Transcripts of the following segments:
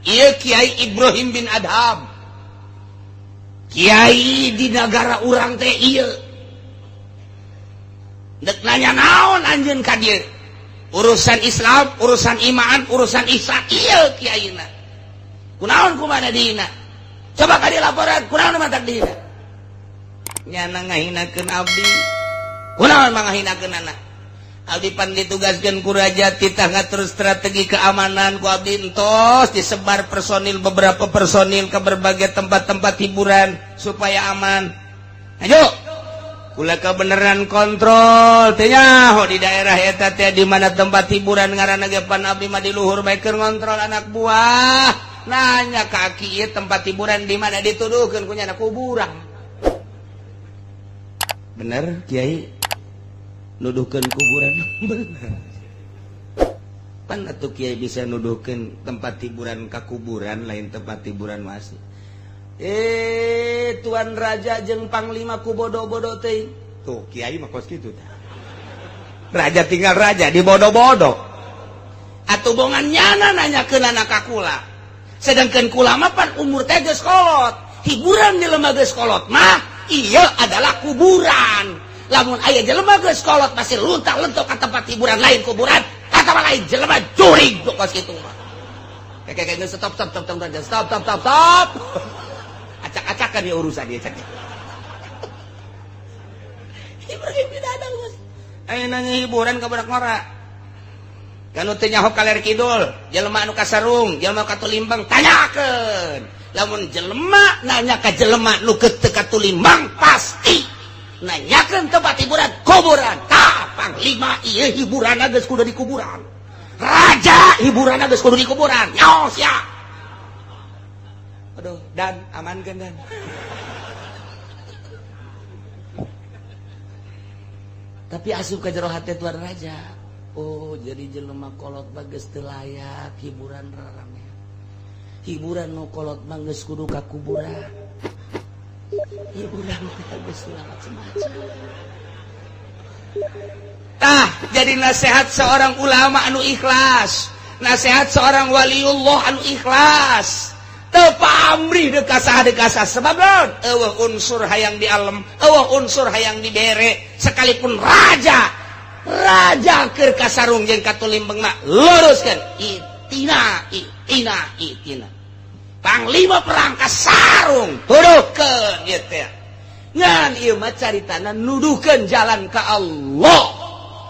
Ieu Kiai Ibrahim bin Adham. Kiai di negara urang teh ieu. Dek nanya naon anjeun ka dieu? Urusan Islam, urusan iman, urusan ihsan, ieu kiaina. Kunaon kumana dihina? Coba ka dieu laporan, kunaon matak dihina? Nyana ngahinakeun abdi. Kunaon mangahinakeun anak? Abdi pan ditugaskeun ku raja titah ngatur strategi keamanan ku abdi entos disebar personil, beberapa personil ke berbagai tempat-tempat hiburan supaya aman. Ayo. Kula kebenaran kontrol teh nyaho di daerah eta teh di mana tempat hiburan ngaranna ge pan abdi mah di luhur bae keur ngontrol anak buah. Nanya ka aki ieu tempat hiburan di mana dituduhkeun ku nyana kuburan. Bener Kiai nuduhkeun kuburan? Bener. Pan atuh Kiai bisa nuduhkeun tempat hiburan ka kuburan lain tempat hiburan masih. Tuan raja jeung panglima ku bodoh-bodoh teh. Tuh kiai mah kos kitu tah. Raja tinggal raja di bodoh-bodoh. Atuh bongan nyana nanyakeun anak ka kula. Sedangkan kula mah pan umur teh geus kolot. Hiburan jelema geus kolot mah ieu adalah kuburan. Lamun aya jelema geus kolot masih luntang-lentok ka tempat hiburan lain kuburan, atawa lain jelema jurig tuh kos kitu mah. Kayak kayak stop stop stop stop stop stop stop stop. Acak-acakan ya urusan dia cak. Ibrahim bin Adham bos. Ayo nanya hiburan ka budak ngora. Kan teu nyaho kaler kidul, jelema anu kasarung, jelema katulimbang tanyakeun. Lamun jelema nanya ka jelema nu teu katulimbang pasti nanyakeun tempat hiburan kuburan. Tah panglima ieu hiburan geus kudu di kuburan. Raja hiburan geus kudu di kuburan. Nyaho sia. Aduh, dan amankan dan. Tapi asup ka jero hate tuan raja. Oh, jadi jelema kolot mah geus teu layak hiburan rarame. Hiburan nu kolot mah geus kudu ka kuburan. Hiburan teh geus macam-macam. Tah, jadi nasihat seorang ulama anu ikhlas, nasihat seorang waliullah anu ikhlas. Teu pamrih dekasah dekasah sebab naon? Eueuh unsur hayang di alam, eueuh unsur hayang dibere, sekalipun raja. Raja keur kasarung jeung katulimbeng mah luruskeun itina itina itina. Panglima perang kasarung tuduhkeun ieu teh. Ngan ieu mah caritana nuduhkeun jalan ka Allah.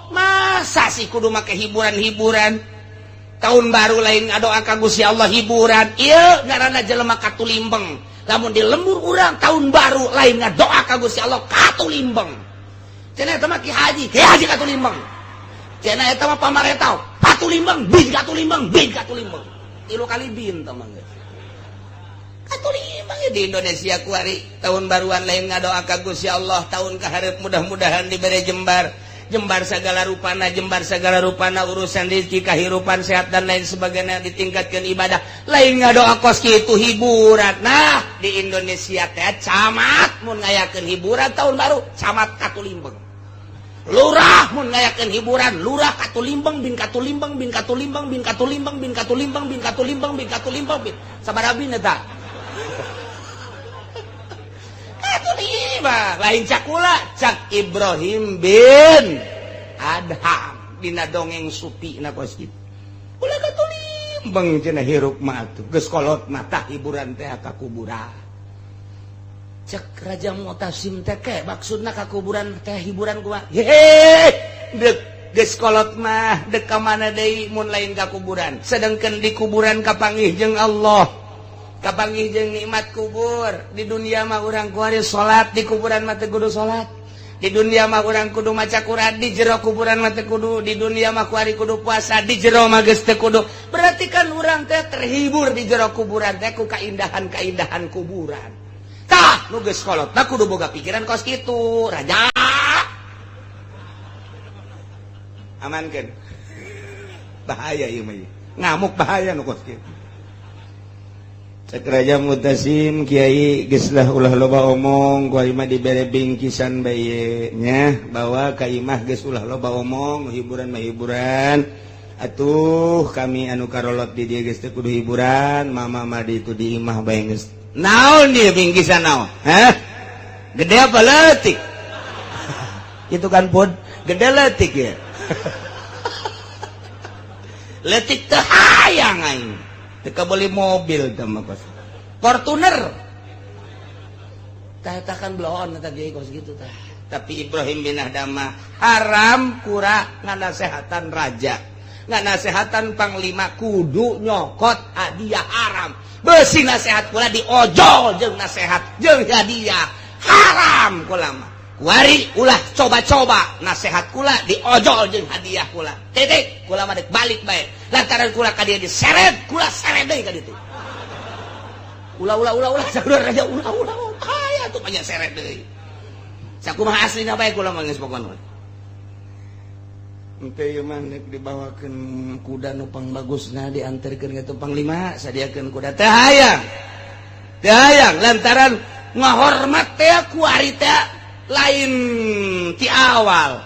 Masa sih kudu make hiburan-hiburan? Tahun baru lain ngadoa ka Gusti Allah hiburan. Ieu ngaranna jelema katulimbeng. Lamun di lembur urang tahun baru lain ngadoa ka Gusti Allah katulimbeng. Cenah eta mah Ki Haji, Ki Haji katulimbeng. Cenah eta mah pamaretau, katulimbeng, bin katulimbeng, bin katulimbeng. Tilu kali bin tah mah geus. Katulimbeng di Indonesia kuari tahun baruan lain ngadoa ka Gusti Allah tahun kaharep mudah-mudahan dibere jembar. Jembar segala rupana, jembar segala rupana urusan rezeki, kehidupan sehat dan lain sebagainya ditingkatkan ibadah. Lain ngadoa kos kitu hiburan. Nah, di Indonesia teh camat mun ngayakeun hiburan tahun baru, camat katulimbeng. Lurah mun ngayakeun hiburan, lurah katulimbeng bin katulimbeng bin katulimbeng bin katulimbeng bin katulimbeng bin katulimbeng bin katulimbeng bin. Sabaraha bin eta? Katulimbeng. Lain cakula, cak Ibrahim bin Adham dina dongeng supi na kos kitu. Ulah katulimbeng cenah hirup mah atuh. Geus kolot mah tah hiburan teh ka kuburan. Cek Raja Mu'tasim teh ke maksudna ka kuburan teh hiburan kumaha? Hehe, deuk geus kolot mah deuk ka mana deui mun lain ka kuburan. Sedangkan di kuburan kapanggih jeung Allah. Kapanggih jeung nikmat kubur. Di dunia mah urang kuari salat, di kuburan mah teu kudu salat. Di dunia mah urang kudu maca Quran, di jero kuburan mah teu kudu. Di dunia mah kuari kudu puasa, di jero mah geus teu kudu. Berarti kan urang teh terhibur di jero kuburan teh ku kaindahan-kaindahan kuburan. Tah, nu geus kolot mah kudu boga pikiran kos kitu, raja. Amankeun. Bahaya ieu mah. Ngamuk bahaya nu kos kitu. Cek Raja Mutasim Kiai geus lah ulah loba omong ku imah dibere bingkisan bae nya bawa ka imah geus ulah loba omong hiburan mah hiburan Atuh kami anu karolot di dieu geus teu kudu hiburan, mama mah di itu di imah bae geus. Naon dia bingkisan naon? Hah? Gede apa leutik? Itu kan pun gede leutik ya. Leutik teu hayang aing. Teu kabeli mobil teh mah kos. Fortuner. Tah eta kan bloon eta ge kos gitu tah. Tapi Ibrahim bin Adham haram kura nganasehatan raja. Nganasehatan panglima kudu nyokot hadiah haram. Besi nasehat kula diojol jeung nasehat jeung hadiah haram kula mah. Kuari ulah coba-coba nasehat kula diojol jeung hadiah kula. Titik kula mah dek balik bae. Lantaran kula ka dieu diseret, kula seret deui ka ditu. Ulah ulah ulah ulah saudara raja ulah ulah. Aya tuh banyak seret deui. Sakumaha aslina bae kula mah geus pokona. Ente ieu mah nek dibawakeun kuda nu pangbagusna dianterkeun ka panglima sadiakeun kuda teh hayang. Teh hayang lantaran ngahormat teh kuari teh lain ti awal.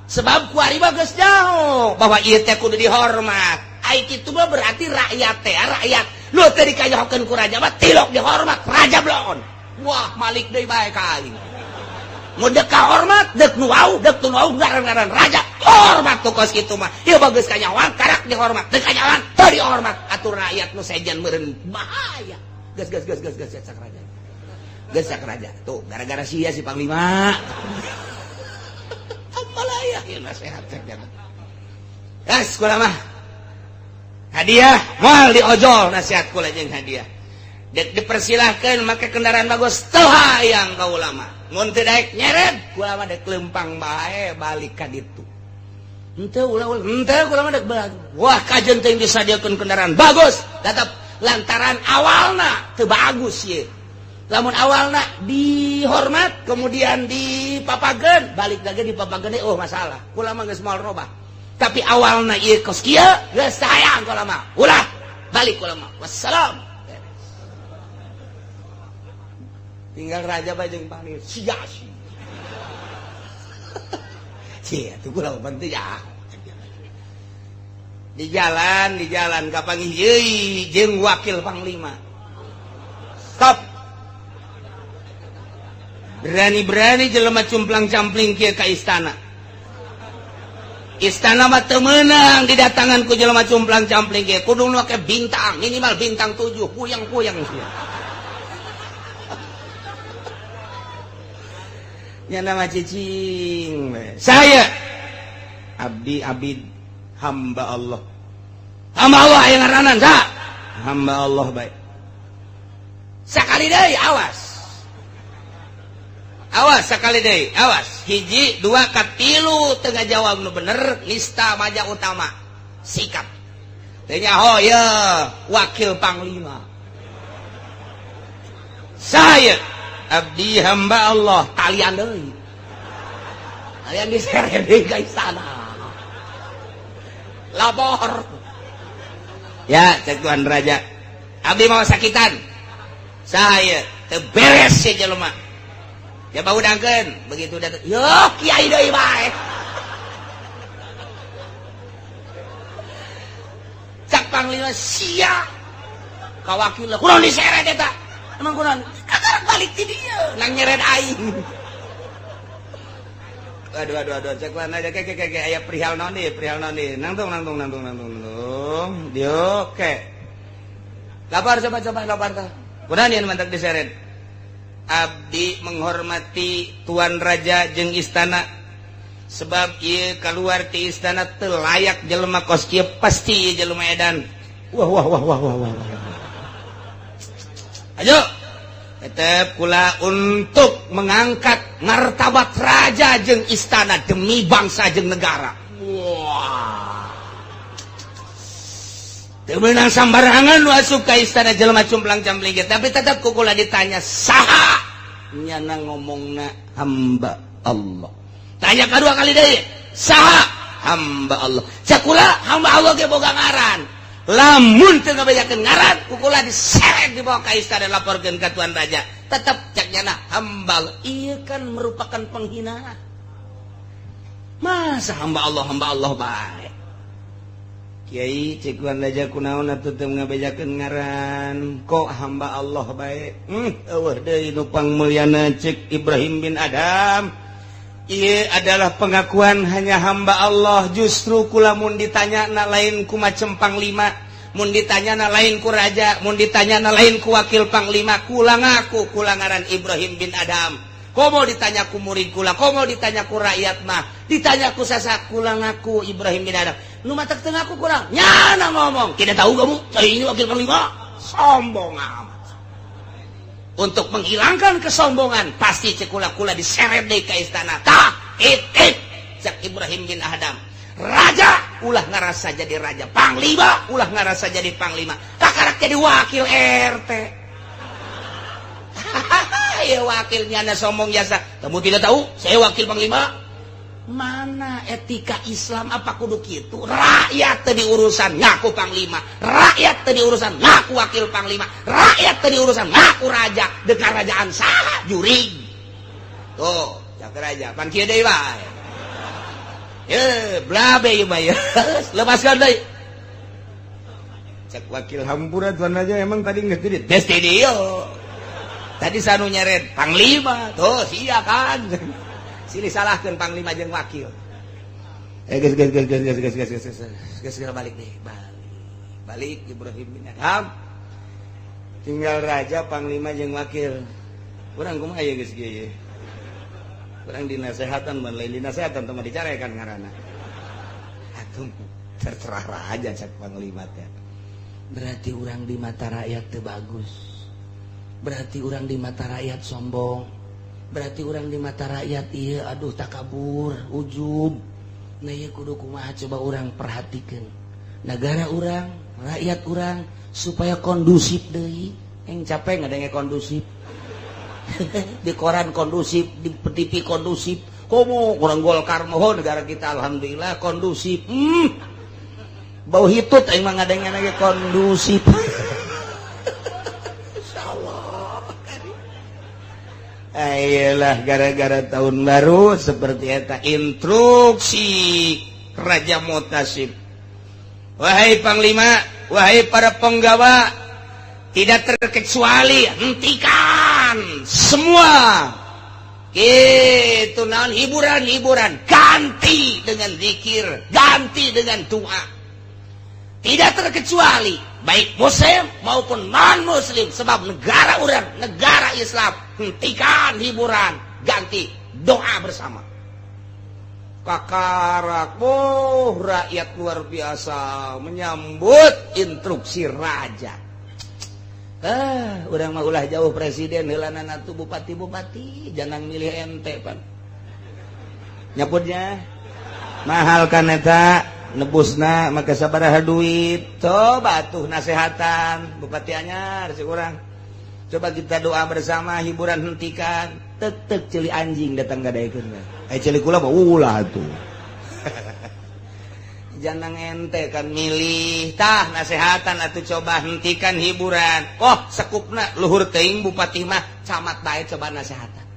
Sebab kuari mah geus jauh bahwa ieu teh kudu dihormat. Ai kitu mah berarti rakyat teh rakyat. Nu teh dikanyahokeun ku raja mah tilok dihormat raja bloon. Wah malik deui bae ka aing. Mun dek kahormat dek nu wau dek nu wau ngaran-ngaran raja hormat tuh kos kitu mah. Ieu bagus kanyawan karak dihormat dek kanyawan teu dihormat atuh rakyat nu sejen meureun bahaya. Geus geus geus geus geus cak raja. Geus cak raja. Tuh gara-gara sia si panglima. Amalaya ieu nasehat cak jaga. Geus kula mah. Hadiah moal diojol nasihat kula jeung hadiah. Dek dipersilahkeun make kendaraan bagus teu hayang ka ulama. Mun teu daek nyeret kula mah dek lempang bae balik ka ditu. Henteu ulah ulah henteu kula mah dek balik. Wah kajeun teh disadiakeun kendaraan bagus tetep lantaran awalna teu bagus ieu. Lamun awalna dihormat kemudian dipapageun balik lagi dipapageun oh masalah. Kula mah geus moal robah. Tapi awalna ieu kos kieu geus hayang kula mah. Ulah balik kula mah. Wassalam. Tinggal raja bae jeung panglima sia sia. Sia tuh kula penting ya. Di jalan kapanggih deui jeung wakil panglima. Stop. Berani-berani jelema cumplang-campling kieu ka istana. Istana mah teu meunang didatangan ku jelema cumplang-campling kieu. Kudu make bintang, minimal bintang 7, puyeng-puyeng sia. Nya nama cicing. Saya abdi abid hamba Allah. Hamba Allah aya ngaranan sa. Hamba Allah bae. Sakali deui awas. Awas sakali deui, awas. Hiji, dua, katilu teu ngajawab nu bener nista maja utama. Sikap. Teu nyaho ye wakil panglima. Saya abdi hamba Allah talian deui. Talian diseret deui ka istana. Lapor. Ya, cek Tuan Raja. Abdi mau sakitan. Saya teu beres si jelema. Ya bau dangkeun, begitu datang. Yo, kiai deui bae. Cak panglima sia. Ka wakil kunaon diseret eta? Emang kunaon? Kakarak balik ti dieu, nang nyeret aing. Aduh aduh aduh, cek mana aja ke ke ke aya perihal naon deui, perihal naon deui. Nangtung nangtung nangtung nangtung nangtung. Dieu ke. Lapar coba coba lapar tah. Kunaon ieu mantak diseret? Abdi menghormati Tuan Raja jeung istana sebab ieu keluar ti istana teu layak jelema kos kieu pasti ieu jelema edan. Wah wah wah wah wah wah. Ayo tetep kula untuk mengangkat martabat raja jeung istana demi bangsa jeung negara. Wah. Teu meunang sambarangan nu asup ka istana jelema cumplang-campling ge, tapi tetep ku kula ditanya saha nyana ngomongna hamba Allah. Tanya kadua kali deui, saha hamba Allah. Cakula hamba Allah ge boga ngaran. Lamun teu ngabejakeun ngaran, ku kula diseret dibawa ka istana laporkeun ka tuan raja. Tetep cak nyana hamba Allah. Ieu kan merupakan penghinaan. Masa hamba Allah bae. Kiai, cek Tuan Raja, kunaon atuh teu ngabejakeun ngaran, kok hamba Allah bae? Euweuh deui nu pangmulyana, cek Ibrahim bin Adham. Ieu adalah pengakuan hanya hamba Allah. Justru kula mun ditanya na lain ku macem panglima, mun ditanya na lain ku raja, mun ditanya na lain ku wakil panglima. Kula ngaku kula ngaran Ibrahim bin Adham. Komo ditanya ku murid kula, komo ditanya ku rakyat mah, ditanya ku sasak, kula ngaku Ibrahim bin Adham. Nu matak teu ngaku kurang nyana ngomong, "Tidak tahu kamu, saya ini wakil panglima." Sombong amat. Untuk menghilangkan kesombongan pasti cek kula, kula diseret deui ka istana. Tah, titip cek Ibrahim bin Adham, raja ulah ngerasa jadi raja, panglima ulah ngerasa jadi panglima, kakarak jadi wakil RT. Ya, wakilnya anda sombong jasa, "Kamu tidak tahu saya wakil panglima." Mana etika Islam? Apa kudu gitu? Rakyat tadi urusan ngaku panglima, rakyat tadi urusan ngaku wakil panglima, rakyat tadi urusan ngaku raja. Dekat kerajaan saha jurig tuh cak raja pan kieu deui bae. Ye blabe ieu mah ya, lepaskan deui, cek wakil. "Hampura, Tuan Raja, emang tadi geus di tes tadi sanu nyeret panglima tuh sia kan." Silih salahkan panglima jeung wakil. Eh, geus geus geus geus geus geus geus geus geus geus, balik deh, balik balik. Ibrahim bin Adham tinggal raja, panglima jeung wakil. Urang kumaha ye geus kieu? Urang dinasehatan, mun lain dinasehatan teh mah dicarekan ngaranna. "Atuh terserah raja," cek panglima teh. Berarti urang di mata rakyat teu bagus, berarti urang di mata rakyat sombong, berarti urang di mata rakyat iya aduh takabur, ujub. Nah, iya kudu kumaha? Coba urang perhatikan negara urang, rakyat urang supaya kondusif deui. Yang capek nggak kondusif di koran, kondusif di TV, kondusif. Komo kurang Golkar mohon negara kita alhamdulillah kondusif. Bau hitut aing mah ngadengna lagi kondusif. Insyaallah. Ayolah, gara-gara tahun baru seperti eta instruksi Raja Mutasib. Wahai panglima, wahai para penggawa, tidak terkecuali hentikan semua. Gitu naon hiburan-hiburan, ganti dengan zikir, ganti dengan doa. Tidak terkecuali baik muslim maupun non muslim, sebab negara urang negara Islam. Hentikan hiburan, ganti doa bersama. Kakarak, oh, rakyat luar biasa menyambut instruksi raja. Ah, urang mah ulah jauh presiden heulanan atuh bupati-bupati jangan milih ente pan nyaputnya mahal kan eta nebusna maka sabaraha duit. Coba tuh nasehatan bupati anyar si urang, coba kita doa bersama, hiburan hentikan. Tek ceuli anjing datang gadaikeun. Eh, ceuli kula mah ulah tuh. Jangan ente kan milih. Tah, nasehatan atau coba hentikan hiburan. Oh, sekupna luhur teuing bupati mah, camat bae coba nasehatan.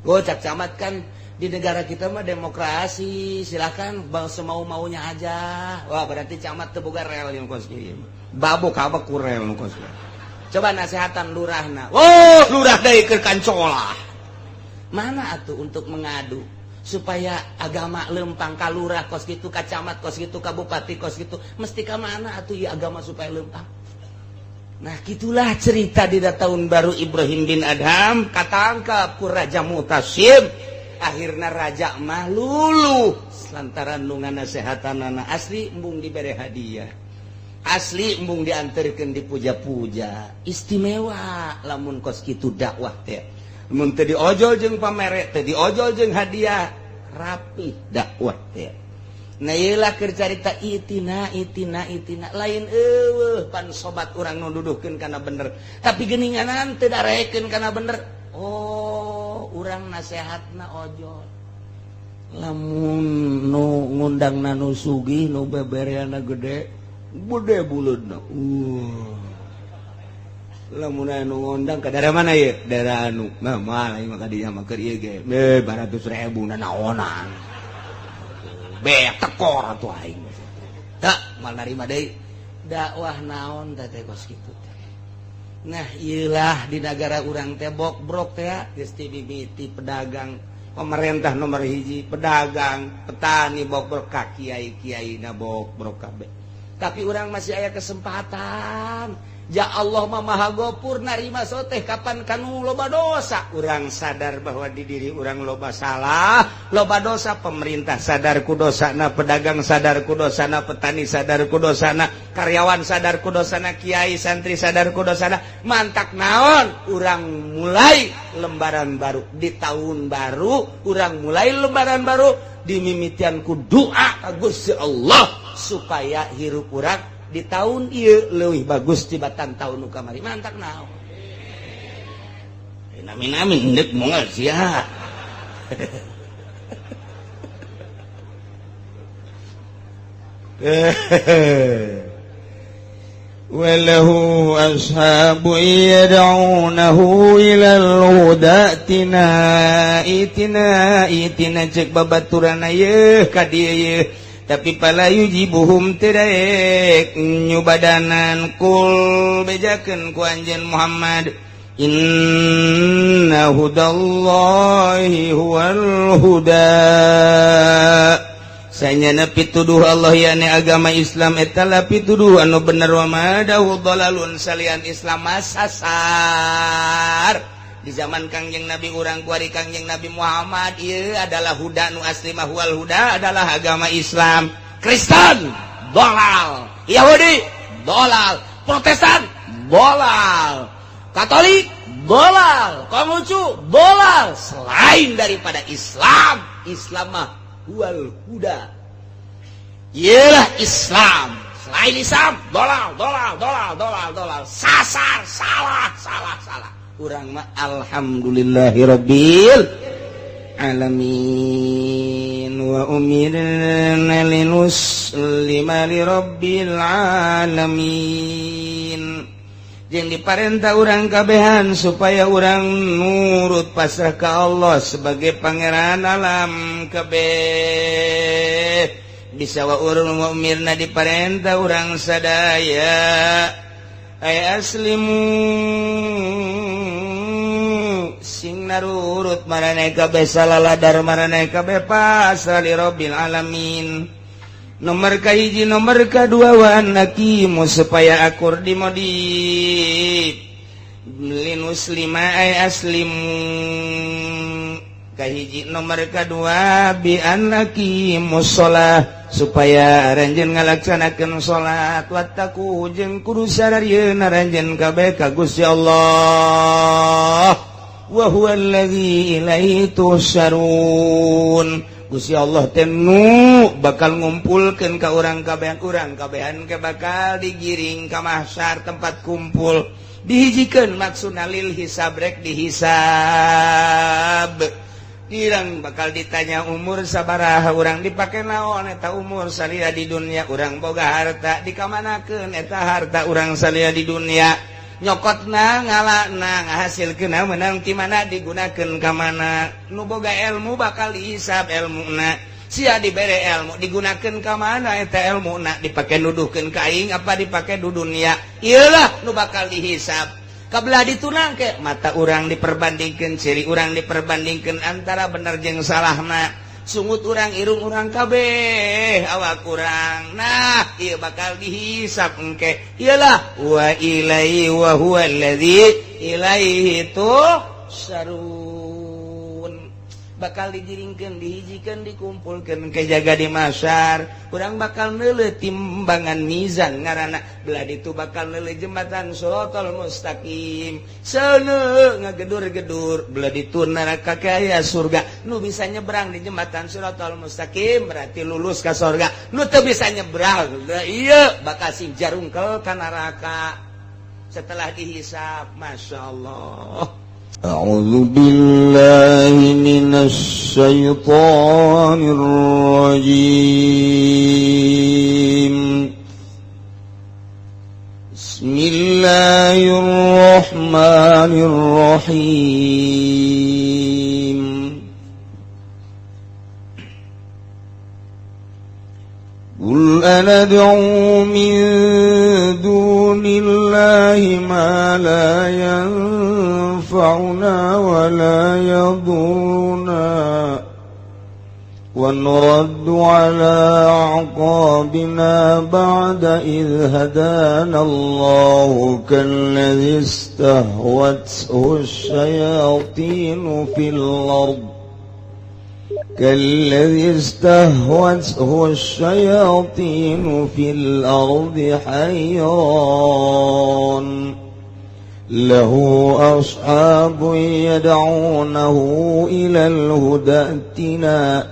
Oh, cak camat kan di negara kita mah demokrasi, silakan bang semau maunya aja. Wah, berarti camat teu boga rel yang kos kieu, babok kabak ku rel nu kos. Coba nasehatan lurahna. Oh, lurah deui keur kancola. Mana atuh untuk mengadu supaya agama lempang ka lurah kos gitu, ka camat kos gitu, ka bupati kos gitu, mesti ka mana atuh ya agama supaya lempang? Nah, gitulah cerita di tahun baru Ibrahim bin Adham katangkap ku Raja Mutasim. Akhirnya raja mah luluh lantaran nu nasehatan asli, embung diberi hadiah asli, embung diantarkan dipuja-puja istimewa. Lamun kos kitu dakwah teh, mun teu diojol jeung pamere, teu diojol jeung hadiah, rapi dakwah teh. Nah, ieulah keur carita itina itina itina lain eueuh pan sobat urang nu duduhkeun kana bener, tapi geuninganan teu darekeun kana bener. Oh, urang nasehatna ojol. Lamun nu ngundangna nu sugih, nu bebereana gede gede buleudna. Lamun anu ngundang ke daerah mana ya, daerah anu mah moal aing mah ka dinya mah keur ieu ge 200.000 nanaonan, beak tekor atuh aing. Tak mal narima deui dakwah naon teh teh kos kitu teh. Nah iyalah di negara urang teh bokbrok teh geus ti mimiti pedagang pemerintah nomor hiji pedagang petani bokbrok ka kiai-kiai na bokbrok kabeh. Tapi urang masih aya kesempatan. Ya Allah mah Maha Gopur narima soteh kapan kanu loba dosa. Urang sadar bahwa di diri urang loba salah, loba dosa. Pemerintah sadar ku dosana, pedagang sadar ku dosana, petani sadar ku dosana, karyawan sadar ku dosana, kiai santri sadar ku dosana. Mantak naon? Urang mulai lembaran baru di tahun baru, urang mulai lembaran baru dimimitian ku doa ka Gusti Allah supaya hirup urang di tahun ieu leuwih bagus tibatan tahun nu kamari. Mantak naon? Amin amin deuk moal sia. Walahu ashabu yad'unahu ilal huda tina itina itina cek babaturan yeuh ka dieu yeuh. Tapi pala yujibuhum teu nyubadanan kul bejakeun ku anjeun Muhammad inna hudallahi huwal huda. Sanyana pituduh Allah yakni agama Islam eta la pituduh anu bener wa madahu dalalun salian Islam sasar. Di zaman Kangjeng Nabi urang kuari Kangjeng Nabi Muhammad ieu adalah huda nu asli mah huwal huda adalah agama Islam. Kristen dolal, Yahudi dolal, Protestan dolal, Katolik dolal, Konghucu dolal, selain daripada Islam. Islam mah huwal huda. Iyalah Islam. Selain Islam dolal, dolal, dolal, dolal, dolal, sasar, salah, salah, salah. Urang mah alhamdulillahirabbil alamin wa umirna linuslima lirabbil alamin. Jeung diparentah urang kabehan supaya urang nurut pasrah ka Allah sebagai pangeran alam kabeh. Bisa wa urang wa umirna diparentah urang sadaya ay aslimu sing narurut maraneh kabeh salaladar maraneh kabeh pasrah li rabbil alamin. Nomor kahiji nomor kadua wa anakimu supaya akur di modif linuslima ay aslimu kahiji nomor kadua bi anakimu sholah supaya aranjeun ngalaksanakeun salat wattaqu jeung kudu sararieun aranjeun kabeh ka Gusti Allah wa huwa allazi ilaihi tuhsyarun. Gusti Allah teh nu bakal ngumpulkeun ka urang kabehan, urang kabehan ke bakal digiring ka mahsyar tempat kumpul dihijikeun maksudna lil hisab rek dihisab. Dirang bakal ditanya umur sabaraha urang dipake naon eta umur salila di dunia, urang boga harta dikamanakeun eta harta urang salila di dunia, nyokotna ngalana ngahasilkeun menang ti mana digunakeun ka mana. Nu boga ilmu bakal dihisab ilmuna, sia dibere ilmu digunakeun ka mana eta ilmuna, dipake nuduhkeun ka aing apa dipake du dunia, ieulah nu bakal dihisab. Kabelah ditunang ke mata urang diperbandingkeun, ciri urang diperbandingkeun antara bener jeung salahna, sungut urang irung urang kabeh awak urang. Nah ieu bakal dihisab engke. Iyalah wa ilaihi wa huwa allazi ilaihi tuhsyarun. Bakal digiringkeun, dihijikeun, dikumpulkeun ke jaga di mahsyar. Urang bakal neuleuh timbangan mizan ngaranna, belah ditu bakal neuleuh jembatan siratal mustaqim. Seuneu ngagedur-gedur, belah ditu neraka kaya surga. Nu bisa nyebrang di jembatan siratal mustaqim berarti lulus ka surga. Nu teu bisa nyebrang, ieu bakal sing jarungkel ka neraka setelah dihisab. Masya Allah. أعوذ بالله من الشيطان الرجيم. بسم الله الرحمن الرحيم. قل قل أندعو من دون الله ما لا ينفعنا ولا يضرنا ونرد على أعقابنا بعد إذ هدانا الله كالذي استهوته الشياطين في الأرض كالذي استهوته الشياطين في الأرض حيران له أصحاب يدعونه إلى الهدى ائتنا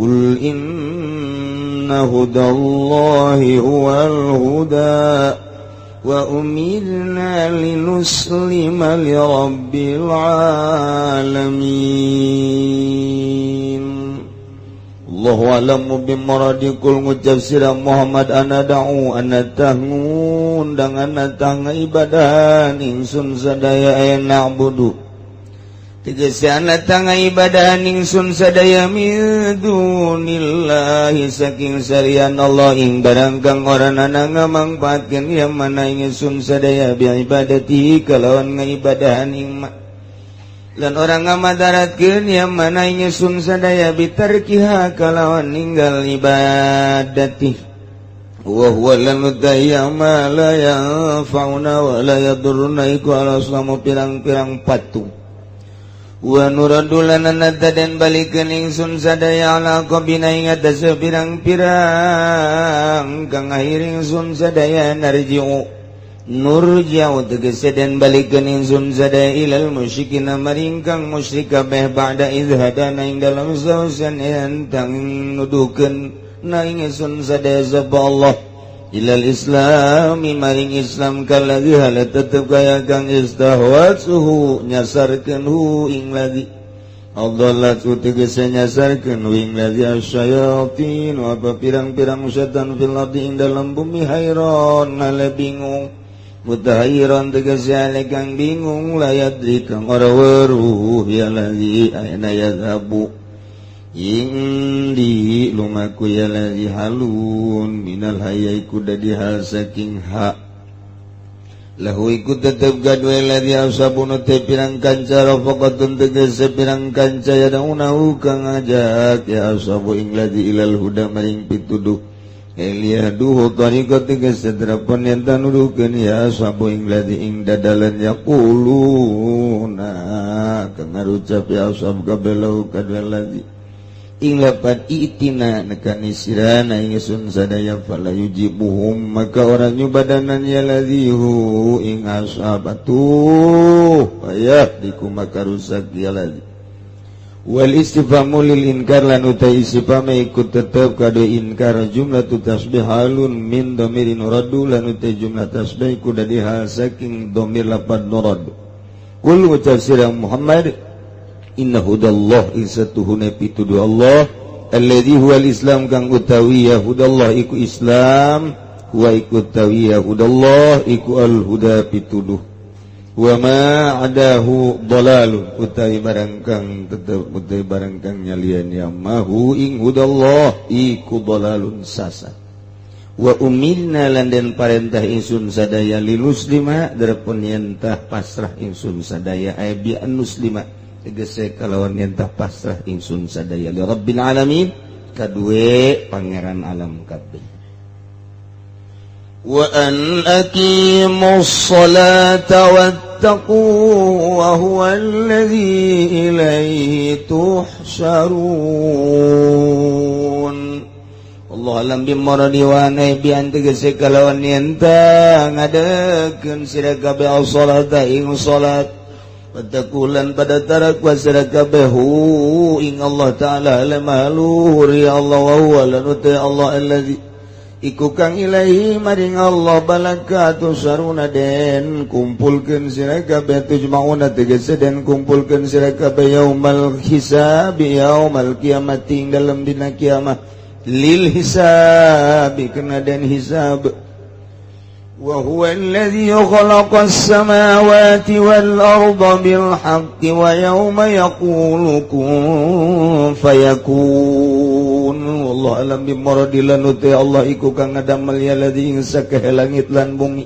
قل إن هدى الله هو الهدى وأمرنا لنسلم لرب العالمين. الله أعلم بمراده. قل ngucap sira Muhammad أندعو ana tah ngundang ana tah ngibadahan ingsun sadaya أي نعبد tegese ana tah ngibadahan ingsun sadaya من دون الله saking salian Allah ing barang kang ora nana ngamangpaatkeun ya mana ingsun sadaya بعبادته kalawan ngaibadahan ing ma lan ora ngamadaratkeun ya mana ingsun sadaya بتركها kalawan ninggal ibadati وهو lan utaya ما لا ينفعنا ولا يضرنا iku الأصنام pirang-pirang patung ونرد lan den balikeun ingsun sadaya على أعقابنا ing atase pirang-pirang kang akhir ingsun sadaya نرجع نرجع tegese den balikeun ingsun sadaya إلى المشركين maring kang musyrik kabeh بعد إذ هدانا ing dalam sausan entang nuduhkeun na ingsun sadaya sapa Allah إلى الإسلام maring Islam كالذي hale tetep kaya kang استهوته nyasarkeun ه ing الذي أضلته tegese nyasarkeun ing الذي الشياطين apa pirang-pirang setan في الأرض ing dalam bumi حيران hale bingung متحيرا tegese hale kang bingung لا يدري kang ora weruh ya الذي أين يذهب ing di lumaku ya الذي حال من الحياء iku dadi hal saking ha له iku tetep gaduh الذي أصحاب te pirang kanca رفقة tegese pirang kanca يدعونه kang ngajak ya أصحاب ing الذي إلى الهدى maring pituduh ليهدوه الطريق tegese terapon yen tanuduhkeun ya أصحاب ing الذي ing dadalan يقولون kang ngarucap ya أصحاب kabeh له kaduwe الذي ing lapat ائتنا nekani sirana ingsun sadaya فلا يجيبهم maka ora nyubadanan ya الذي ه ing ashabatu ayah diku maka rusak ya الذي والاستفهام للإنكار lan utai istifham ikut tetep kade inkar جملة التشبيه حال من ضمير نرد lan utai jumlah tasbih iku dadi hal saking domir lapat نرد. قل ucap sira Muhammad إن هدى الله ing satuhune pituduh Allah الذي هو الإسلام kang utawi ya هدى الله iku Islam هو iku utawi ya هدى الله iku الهدى pituduh وما عداه ضلال utawi barang kang tetep utawi barang kang nyalian ya ما ه ing هدى الله iku ضلال sasat. وأمرنا lan den parentah ingsun sadaya لنسلم darapun yentah pasrah ingsun sadaya ay بأن نسلم tegese kalawan yentah pasrah ingsun sadaya لرب العالمين kadue pangeran alam kabeh. وأن أقيموا الصلاة واتقوه وهو الذي إليه تحشرون. الله أعلم بمراده وأن بأن tegese kalawan yenta ngadekeun sira kabeh الصلاة ing salat واتقوه lan pada tarakwa sira kabeh ه ing Allah Ta'ala lemaluhur ya Allah وهو lan Allah الذي iku kang إليه maring Allah balaka تحشرون den kumpulkeun sira kabeh تجمعون tegese den kumpulkeun sira kabeh يوم الحساب يوم القيامة ing dalam dina kiamat للحساب kena den hisab. وهو الذي خلق السماوات والأرض بالحق ويوم يقول كن فيكون. Wallahu alam bi muradilan uti Allah iku kang ngadamel ya ladzi ing sakehe langit lan bumi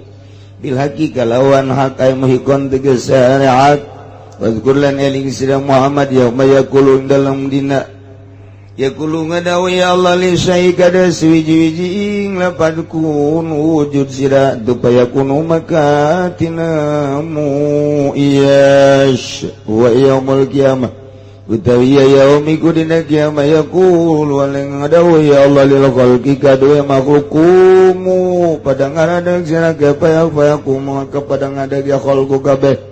bil haqi kalawan hak ay muhikon tegas syariat. Wazkur lan eling sira Muhammad yauma yaqulu dalam dina yaqulu ngadawu ya Allah li syai kada suwiji-wiji ing lapad kun wujud sira supaya kunu maka tinamu iyash wa yaumul qiyamah utawi ya yaumi kudina kiamah yaqulu waling ngadawu ya Allah lil khalqi kadue makhlukumu pada ngaradeg sira kaya fayakumu kepada ngadeg ya khalqu kabeh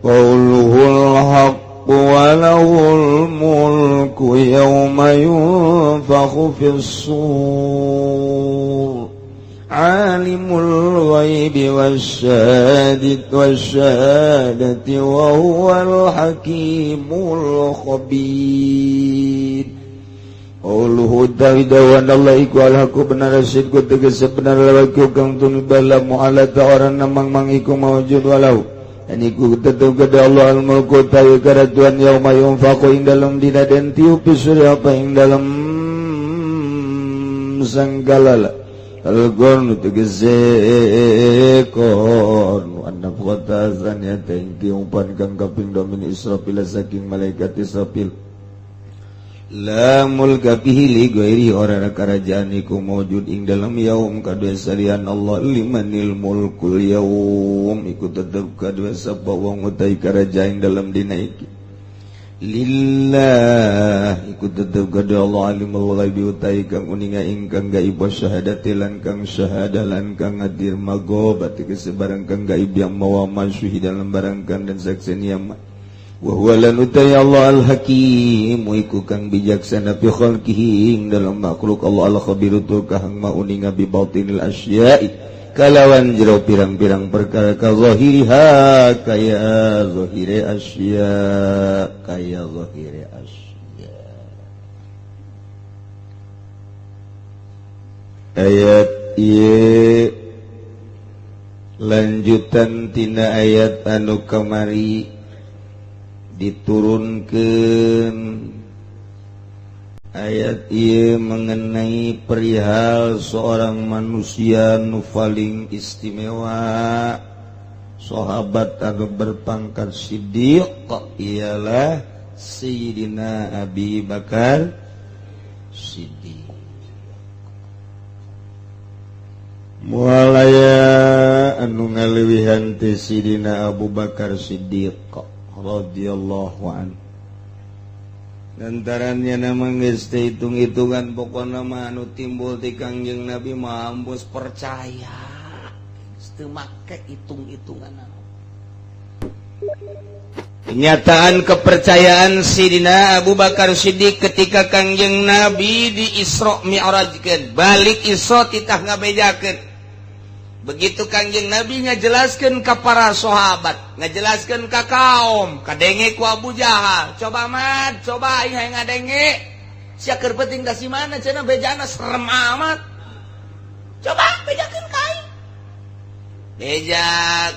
qauluhul haqq wa lahul mulku yauma yunfakhu fis sur alimul ghaibi wasyahadati wa huwal hakimul khabir. Qauluhu dawan Allah iku alhaqu benar sidku tegas benar lawaku kang tunibala mu'alata orang namang mang iku mawujud walau dan iku tetep kepada Allah al-mulku tawi karatuan yauma yunfaqu ing dalem dina den tiup surya apa ing dalem sanggalala al-gornu tegese kornu an-nafkhata zaniyata ing tiupan kang kaping domin Israfil saking malaikat Israfil la mulka fihi li ghairi ora kerajaan iku maujud ing dalam yaum kadue salian Allah limanil mulkul yaum iku tetep kadue sapa wong utai kerajaan dalam dina iki lillah iku tetep kadue Allah alimul ghaibi utai kang uninga ingkang gaib syahadati lan kang syahadah lan kang ngadir magobat tegese barang kang gaib yang mawa masyuhi dalam barang kang dan sakseni yang wa huwa lan utai Allah al-hakim iku kang bijaksana fi khalqihi ing dalam makhluk Allah al-khabiru tur kang mauninga bi batinil asya'i kalawan jero pirang-pirang perkara ka zahiriha kaya zahire asya kaya zahire asya. Ayat ieu lanjutan tina ayat anu kamari diturunkan. Ayat ieu mengenai perihal seorang manusia nu paling istimewa, sahabat anu berpangkat siddiq, ialah Sayyidina Abi Bakar Siddiq. Mualaya anu ngalewihan teh Sayyidina Abu Bakar Siddiq radhiyallahu anhu. Lantarannya nama geus teh hitung-hitungan pokona mah anu timbul ti Kangjeng Nabi mampus percaya. Geus teu make hitung-hitungan. Kenyataan kepercayaan Sidina Abu Bakar Siddiq ketika Kangjeng Nabi di Isra Mi'rajkeun, balik Isra titah ngabejakeun. Begitu Kangjeng Nabi ngajelaskeun ka para sahabat, ngajelaskeun ka kaum, kadenge ku Abu Jahal. Coba mat, coba aing hayang ngadenge. Sia keur penting da si mana cenah bejana serem amat. Coba bejakeun ka aing. Beja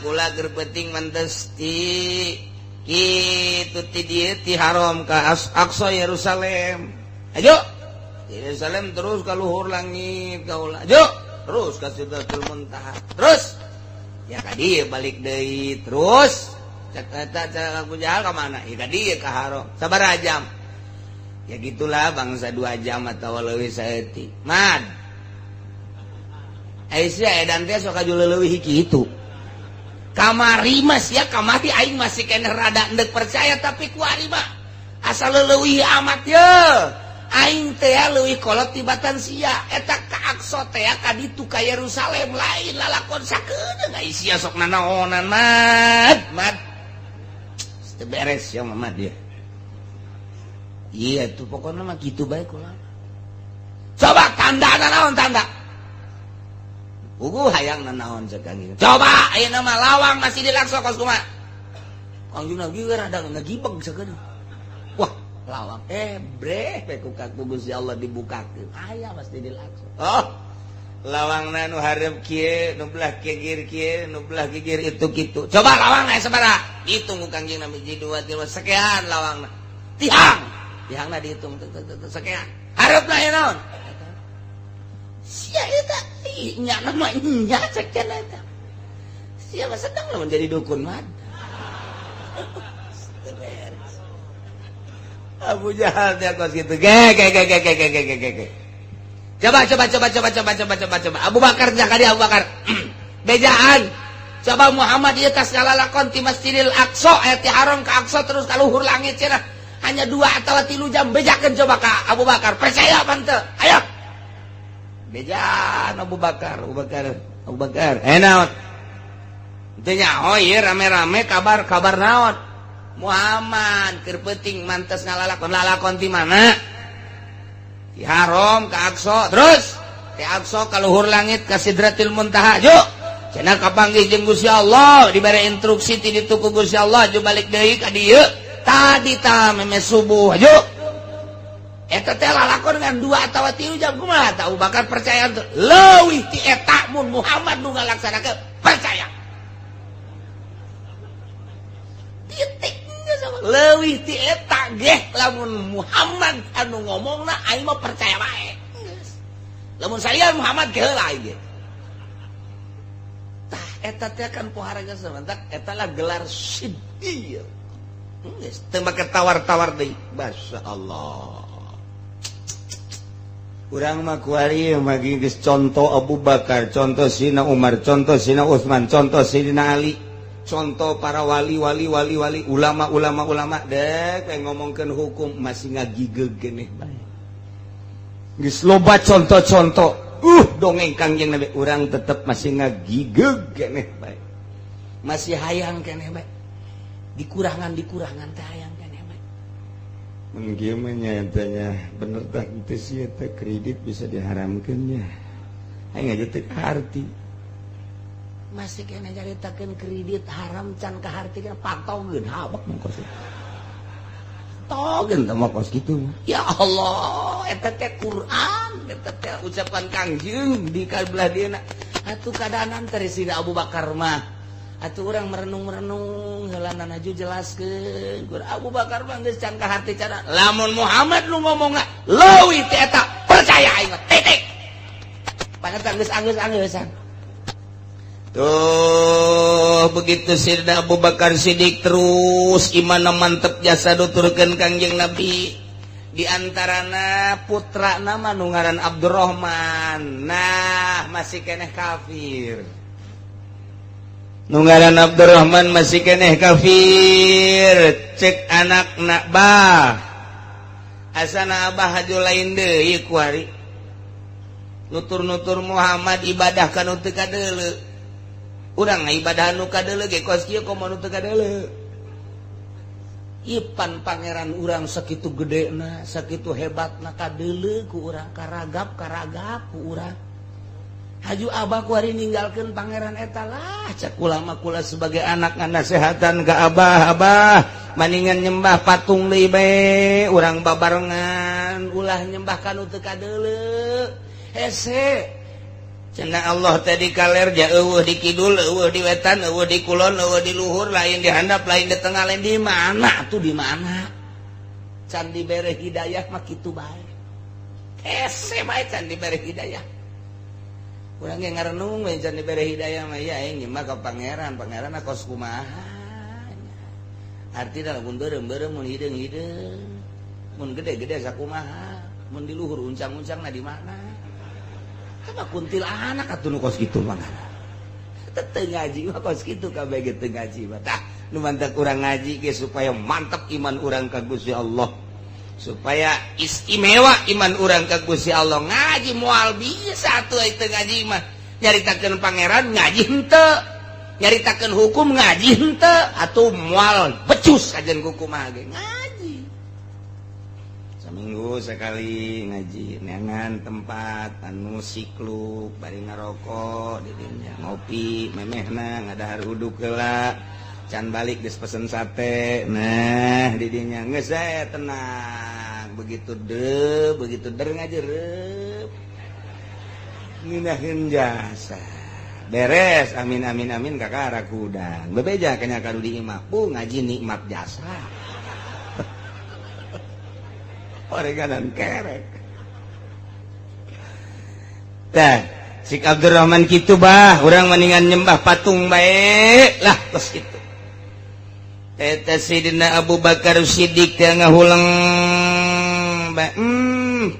kula keur penting mentes ti kitu ti dieu ti haram ka Aqsa Yerusalem. Ayo. Yerusalem terus ka luhur langit kaula. Ayo. Terus ka Sidratul Muntaha. Terus ya ka dieu balik deui terus cek eta cek Abu Jahal ka mana? Ya ka dieu ka haram. Sabaraha jam? Ya gitulah bangsa 2 jam atau leuwih saeutik. Mad. Aisyah edan teh sok aju leuwih kitu. Kamari mah sia kamari aing masih keneh rada endek percaya tapi kuari mah asal leuwih amat ye. Aing teh leuwih kolot tibatan sia eta ka Aqsa teh ka ditu ka Yerusalem lain lalakon sakedeung ai sia sok nanaonan mad mad teu beres ya mah dia. Iya tuh pokoknya mah kitu bae kula. Coba tanda nanaon tanda. Ugu hayang nanaon cek Kang. Coba ayeuna mah lawang masih dilakso kos kumaha. Kangjeng Nabi rada ngagibeg sakedeung. Wah, lawang breh ku Gusti Allah dibukakeun. Aya pasti dilakso. Oh, lawangna nu hareup kieu, nu belah kigir kieu, nu belah gigir itu kitu. Coba lawang aya sabaraha? Dihitung ku Kangjeng Nabi 2 3 sekian lawangna. Tihang. Tihangna dihitung sekian. Harapna aya naon? Sia eta nya nama nya cek cenah eta. Sia mah sedang lamun jadi dukun mah. Abu Jahal dia kos gitu. Ge ge ge ge ge ge ge ge. Coba coba coba coba coba coba coba coba. Abu Bakar jakadi Abu Bakar. Bejaan. Coba Muhammad ieu tas ngalalakon ti Masjidil Aqsa aya ti Haram ka Aqsa terus ka luhur langit cenah. Hanya 2 atau 3 jam bejakeun coba ka Abu Bakar. Percaya apa henteu? Ayo. Bejaan Abu Bakar, Abu Bakar, Abu Bakar. Eh naon? Teu nyaho ieu rame-rame kabar-kabar naon? Muhammad keur peuting mantes ngalalakon lalakon ti mana? Di Haram ka Aqsa terus di Aqsa ka luhur langit ka Sidratil Muntaha juk cenah kapanggih jeung Gusti Allah dibere instruksi ti ditu ku Gusti Allah ju balik deui ka dieu tadi ta meme subuh juk eta teh lalakon ngan 2 atawa 3 jam kumaha ta Abu Bakar percaya teu leuwih ti eta mun Muhammad nu ngalaksanakeun percaya titik leuwih ti eta geh lamun Muhammad anu ngomongna aing mah percaya bae. Lamun salian Muhammad ge heula aing ge. Tah eta teh kan pohara geus samantak eta lah gelar siddiq. Geus teu make tawar-tawar deui. Masyaallah. Urang mah kuari mah geus contoh Abu Bakar, contoh Sina Umar, contoh Sina Utsman, contoh Sidina Ali. Contoh para wali wali wali wali ulama ulama ulama dek yang ngomongkeun hukum masih ngagigeg geneh bae. Geus loba contoh-contoh. Dongeng Kangjeng Nabi urang tetep masih ngagigeg geneh bae. Masih hayang keneh bae. Dikurangan-dikurangan teh hayang keneh bae. Mun kieu mah nya eta nya bener tah teu sih eta kredit bisa diharamkeun nya. Aing aja teu kaharti. Masih kena nyaritakeun kredit haram can kaharti kana patogeun habek mah kos. Togeun teh mah kos kitu. Ya Allah, eta teh Quran, eta teh ucapan Kangjeng di kabelah dieuna. Atuh kadanan teh Sina Abu Bakar mah. Atuh urang merenung-merenung heulanan aju jelaskeun. Abu Bakar mah geus can kaharti cara. Lamun Muhammad nu ngomongna leuwih ti eta percaya aing mah titik. Pangetan geus anggeus-anggeusan. Tuh begitu Sayyidina Abu Bakar Siddiq terus imana mantep jasa nuturkeun Kangjeng Nabi. Di antarana putra nama nu ngaran Abdurrahman. Nah, masih keneh kafir. Nu ngaran Abdurrahman masih keneh kafir. Cek anakna bah. Asana abah haju lain deui kuari. Nutur-nutur Muhammad ibadah ka nu teu kadeuleu. Urang ibadah nu kadeuleu ge kos kieu komo nu teu kadeuleu. Ipan pangeran urang sakitu gedena, sakitu hebatna kadeuleu ku urang karagap-karagap ku urang. Haju abah ku ari ninggalkeun pangeran eta lah cek ulama kula sebagai anak ngasehatan ka abah, abah maningan nyembah patung deui bae urang babarengan ulah nyembah ka nu teu kadeuleu. Hese cenah Allah tadi kaler ja eueuh di kidul, eueuh di wetan, eueuh di kulon, eueuh di luhur, lain di handap, lain di tengah, lain di mana tuh di mana? Can dibere hidayah mah kitu bae. Hese bae can dibere hidayah. Urang ge ngarenung we can dibere hidayah mah ya aing mah ka pangeran, pangeran kos kumaha. Artina lamun beureum-beureum mun hideung-hideung, mun gede-gede sakumaha, mun di luhur uncang-uncangna di mana? Apa kuntilanak atuh nu kos kitu mah. Teu ngaji mah kos kitu kabeh ge teu ngaji mah. Tah nu mantep urang ngaji ge supaya mantep iman urang ka Gusti Allah. Supaya istimewa iman urang ka Gusti Allah. Ngaji moal bisa atuh teu ngaji mah. Nyaritakeun pangeran ngaji henteu. Nyaritakeun hukum ngaji henteu atuh moal becus kajian kumaha ge ngaji. Seminggu sekali ngaji neangan tempat anu sikluk bari ngarokok di dinya ngopi memehna ngadahar uduk heula can balik geus pesen sate nah di dinya geus tenang begitu de begitu der ngajerep ngeunaheun jasa beres amin amin amin kakara kudang bebeja kanya ka di imah bu ngaji nikmat jasa oreganan kerek. Tah, Sik Abdurrahman kitu bah, urang mendingan nyembah patung bae lah kos kitu. Eta Sidina Abu Bakar Siddiq teh ngahuleng bae.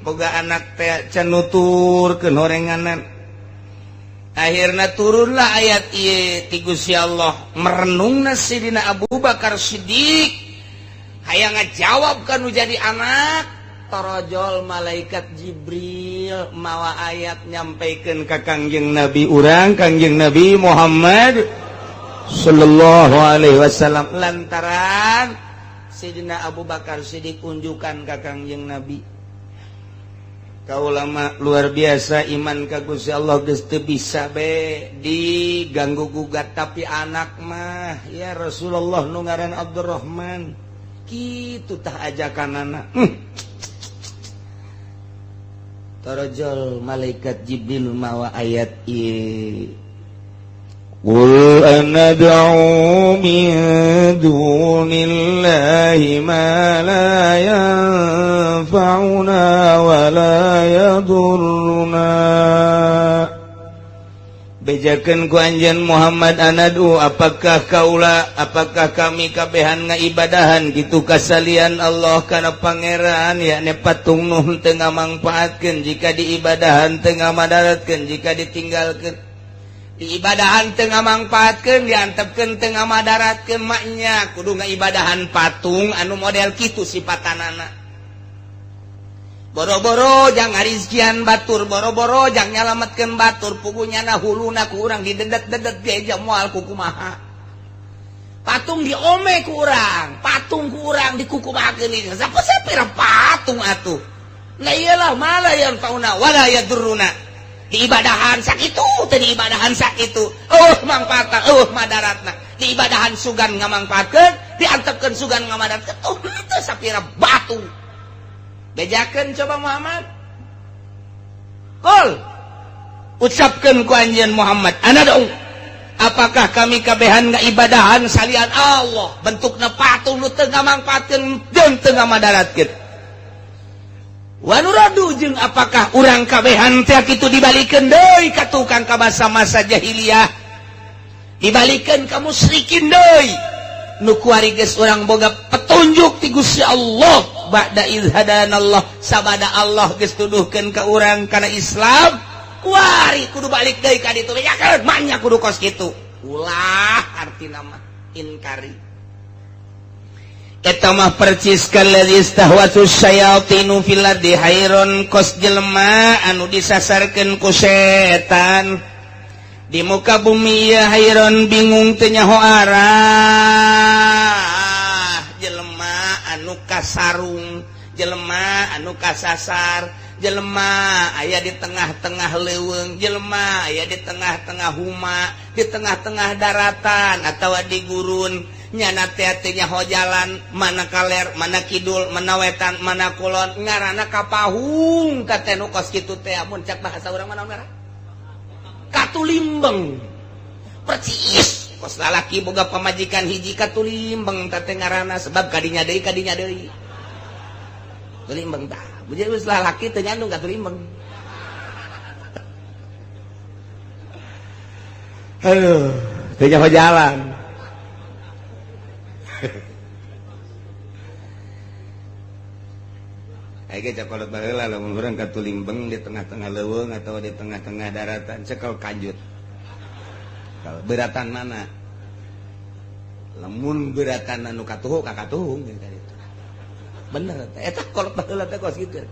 Boga anak teh can nuturkeun horenganan. Akhirna turunlah ayat ieu ti Gusti Allah, merenungna Sidina Abu Bakar Siddiq hayang ngajawab kanu jadi anak. Torojol malaikat Jibril mawa ayat nyampaikan ke Kangjeng Nabi urang, Kangjeng Nabi Muhammad sallallahu alaihi wasallam, lantaran Sayyidina Abu Bakar Siddiq unjukan ka Kangjeng Nabi. Kaula mah luar biasa iman ka Gusti Allah, geus teu bisa be diganggu gugat, tapi anak mah ya Rasulullah nu ngaran Abdurrahman kitu tah ajakanana. Torojol malaikat Jibril mawa ayat ieu. Qul anad'u min dunillahi ma la yanfa'una wa la yadurruna. Bejakeun ku anjeun Muhammad, anadu apakah kaula, apakah kami kabehan ngaibadahan gitu kasalian Allah kana pangeran, yakni patung nu teu ngamangpaatkeun jika diibadahan, teu ngamadaratkeun jika ditinggalkeun, diibadahan teu ngamangpaatkeun, diantepkeun teu ngamadaratkeun, maknya kudu ngaibadahan patung anu model kitu sipatanana, boro-boro jang ngarizkian batur, boro-boro jang nyalametkeun batur, pugunya na huluna ku urang didedet-dedet ge moal kukumaha. Patung diome ku urang, patung ku urang dikukumahakeun ieu sapa sapira patung atuh. Nah iyalah, mala yanfauna wala yadurruna, diibadahan sakitu teh, diibadahan sakitu oh mangfaatna, oh madaratna, diibadahan sugan ngamangfaatkeun, diantepkeun sugan ngamadaratkeun, tuh teu sapira batu. Bejakeun coba Muhammad. Qul, ucapkeun ku anjeun Muhammad, anad'u apakah kami kabehan ngaibadahan salian Allah bentukna patung nu teu ngamangfaatkeun jeung teu ngamadaratkeun, wa nuradu jeung apakah urang kabehan teh kitu dibalikeun deui ka tukang ka masa-masa jahiliyah, dibalikeun ka musyrikin deui, nu kuari geus urang boga petunjuk ti Gusti Allah, ba'da idz hadanallah, sabada Allah geus tuduhkeun ka urang kana Islam, kuari kudu balik deui ka ditu? Bejakeun manya kudu kos kitu. Ulah, artina mah inkari. Eta mah percis kalladzi istahwatu syayatinu fil ardi hayron, kos jelema anu disasarkeun ku setan di muka bumi ya, hayron bingung teu nyaho arah, jelema anu kasarung, jelema anu kasasar, jelema aya di tengah-tengah leuweung, jelema aya di tengah-tengah huma, di tengah-tengah daratan atau di gurun, nyana teh teu nyaho jalan mana kaler, mana kidul, mana wetan, mana kulon, ngaranna kapahung ka teh nu kos kitu teh. Mun cak bahasa urang mana ngaran katulimbeng, percis kos lalaki boga pamajikan hiji, katulimbeng teh ngaranna, sebab kadinya deui tulimbeng tah. Bujur geus lalaki teu nyandung katulimbeng. Aduh, teu nyaho jalan. Ayo cakolot baheula, lamun urang katulimbeng di tengah-tengah leuweung atau di tengah-tengah daratan, cekel kanjut. Kalau beratan mana? Lamun beratan anu katuhu ka katuhung gitu. Bener eta, kolot baheula teh kos kitu.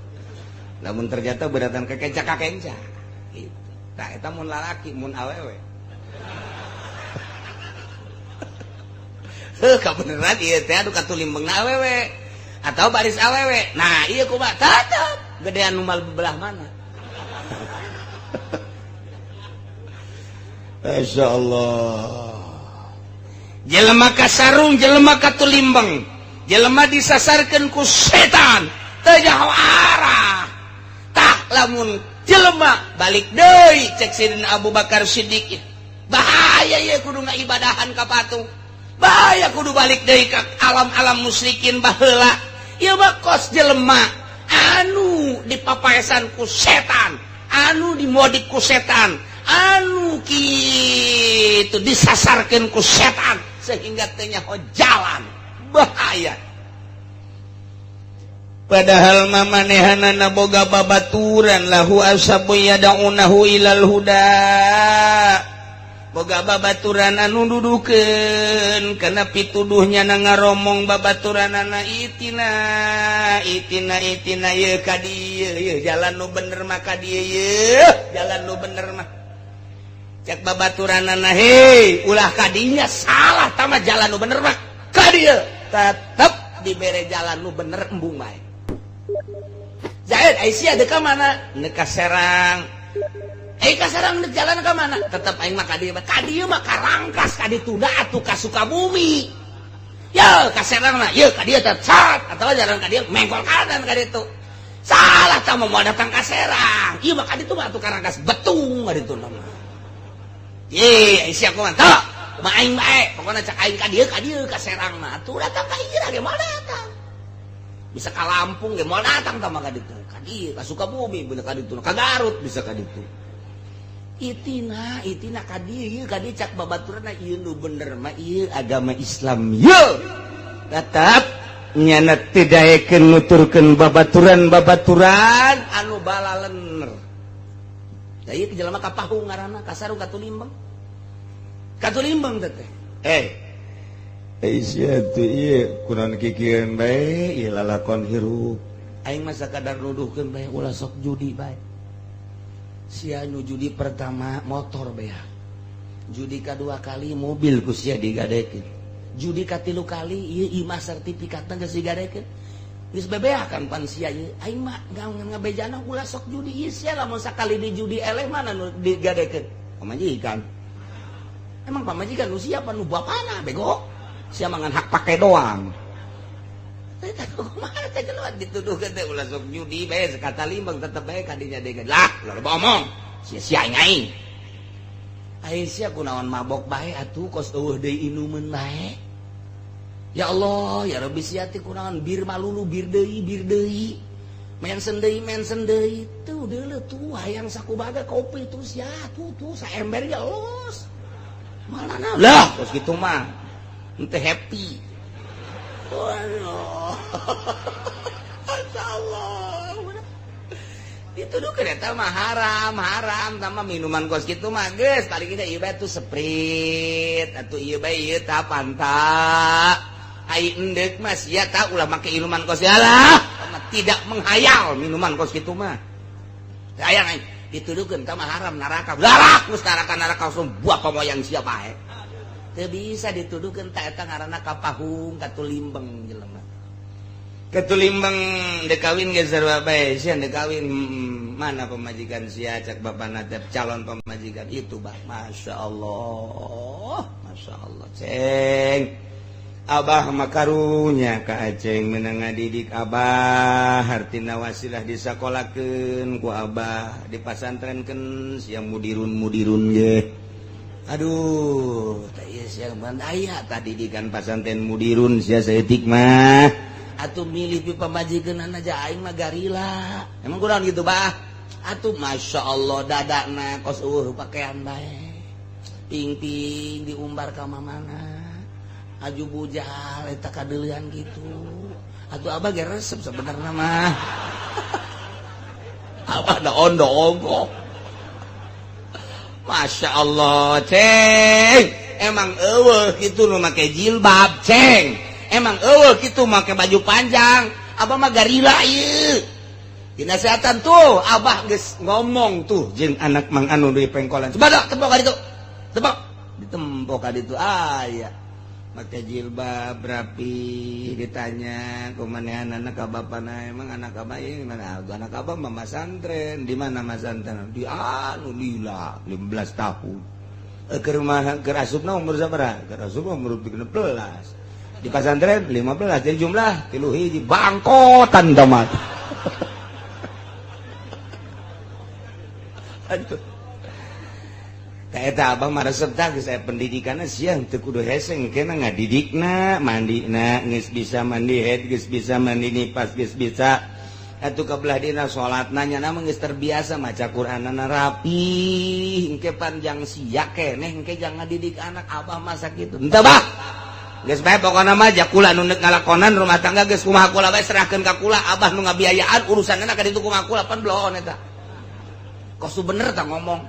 Lamun ternyata beratan kakenca kakenca. Gitu. Tah eta mun lalaki, mun awewe. Heuh, kabeneran ieu teh anu katulimbengna awewe atau baris awewe. Nah, iya kumaha tetep gedean nu belah mana. Masya Allah. Jelema kasarung, jelema katulimbeng, jelema disasarkeun ku setan teu nyaho arah. Tah lamun jelema balik deui cek Sidina Abu Bakar Siddiq, bahaya ieu kudu ngaibadahan ka patung, bahaya kudu balik deui ka alam-alam musyrikin baheula. Ieu mah kos jelema anu dipapaesan ku setan, Anu dimodik ku setan, anu kitu disasarkeun ku setan sehingga teu nyaho jalan, bahaya. Padahal mamanehanana boga babaturan, lahu ashabun yad'unahu ilal huda, boga babaturan anu dudukeun kana pituduhnya na ngaromong babaturanana, itina itina itina ye ka dieu ye, jalan nu bener mah ka dieu ye, jalan nu bener mah. Cek babaturanana, hei, ulah ka dinya, salah tama, jalan nu bener mah ka dieu. Tetep dibere jalan nu bener, embung bae. Zaid, Aisyah dek ka mana? Nek ka Serang. Eh, ka Serang dek jalan ka mana? Tetep aing mah ka dieu. Ka dieu mah ka Rangkas, ka ditu da atuh ka Sukabumi. Ya, ka Serang mah, ye ka dieu teh sat atawa jalan ka dieu mengkol kanan ka ditu. Salah tah, mau datang ka Serang. Ieu mah ka ditu mah atuh ka Rangkas, Betung ka ditu mah. Ye, Aisyah kumaha? Tah, kumaha aing bae. Pokona cak aing ka dieu, ka dieu ka Serang mah. Atuh datang ka ieu ge moal datang. Bisa ka Lampung ge moal datang tah mah ka ditu. Ka dieu ka Sukabumi bener ka ditu, ka Garut bisa ka ditu. Itina itina ka dieu ka dieu, cak babaturna ieu nu bener mah ieu agama Islam ye. Tetap nyana teu daekeun nuturkeun babaturan-babaturan anu balalener. Da ieu jelema kapahung ngaranna, kasarung katulimbeng. Katulimbeng teh teh. Eh, Aisyah tuh ieu kunaon kikieun bae ieu lalakon hirup? Aing mah sakadar nuduhkeun bae, ulah sok judi bae. Sia nu judi pertama motor beak. Judi kadua kali mobil ku sia digadekeun. Judi katilu kali ieu imah sertifikatna geus digadekeun. Geus bebeakan pan sia ieu. Aing mah ngabejana ulah sok judi ieu, sia lamun sakali di judi eleh mana nu digadekeun? Pamajikan. Emang pamajikan nu siapa, nu bapana, bego? Sia mangan hak pakai doang. Kumaha teh keluar dituduhkeun teh ulah sok judi bae, sekata limbang tetep bae kadinya deui. Lah, ulah loba omong. Sia-sia aing aing. Ai sia kunaon mabok bae atuh, kos eueuh deui inumeun bae. Ya Allah, ya Rabbi, sia teh kunaon bir malulu, bir deui, bir deui. Mensen deui, mensen deui. Tuh deuleu tuh hayang sakubaga kopi tuh sia tuh tuh saember ya los. Mana lah, kos kitu mah. Ente happy. Waduh. Masya Allah. Dituduhkeun eta mah haram, haram sama minuman kos kitu mah geus paling kita ieu bae tuh Sprite atuh, ieu bae ieu tah Fanta. Ai endek mah sia tah ulah make minuman kos lah. Tidak menghayal minuman kos kitu mah. Hayang aing dituduhkeun tah mah haram, neraka. Lah, geus neraka neraka langsung buah pamoyang sia bae. Teu bisa dituduhkeun tah, eta ngaranna kapahung, katulimbeng jelema. Ketulimbang dek kawin ge sarua bae sia, dek kawin mana pemajikan sia? Cak bapana teh calon pemajikan itu bah, Masya Allah, Masya Allah, ceng, Abah mah karunya ka Aceng, menang ngadidik Abah, hartina wasilah disakolakeun ku Abah, dipasantrenkeun sia mudirun mudirun ge. Aduh, teh ieu sia aya tadi didikan pasantren mudirun sia saeutik mah. Atuh milih pi pamajikan aja aing mah garila. Emang kurang gitu bah? Atuh Masya Allah, dadana kos eueuh pakaian bae. Ping-ping diumbar ka mamana. Aju bujal eta kadeulean gitu. Atuh abah ge resep sebenarnya mah. Abah da ondo ongkoh. Masya Allah, ceng, emang eueuh kitu nu make jilbab, ceng, emang eueuh kitu make baju panjang. Abah mah garila ieu. Dinasehatan tuh, abah geus ngomong tuh jeung anak Mang Anu di pengkolan. Coba dak tepok ka ditu. Tepok. Ditempok ka ditu aya. Make jilbab rapi, ditanya kumanehan anak ka bapana, emang anak abah ieu mana? Anak abah mah masantren. Di mana masantren? Di anu lila 15 tahun. Eh, ke rumah keur asupna umur sabaraha? Keur asup umur 13, di pasantren 15, jadi jumlah 3 hiji, bangkotan tamat. Aduh. Eta abah mah resep tah, geus aya pendidikanna, sia teu kudu hese kena ngadidikna, mandina geus bisa, mandi haid geus bisa, mandi nipas geus bisa. Atuh kabelah dina salat nanya nama geus terbiasa maca Qur'anana rapi engke panjang sia keneh engke jangan didik anak abah masa kitu. Henteu bah. Geus bae pokona mah ja kula nu neuk ngalakonan rumah tangga geus kumaha kula bae serahkeun ka kula, abah nu ngabiayaan urusanna ka ditu kumaha kula pan bloon eta. Kos bener tah ngomong.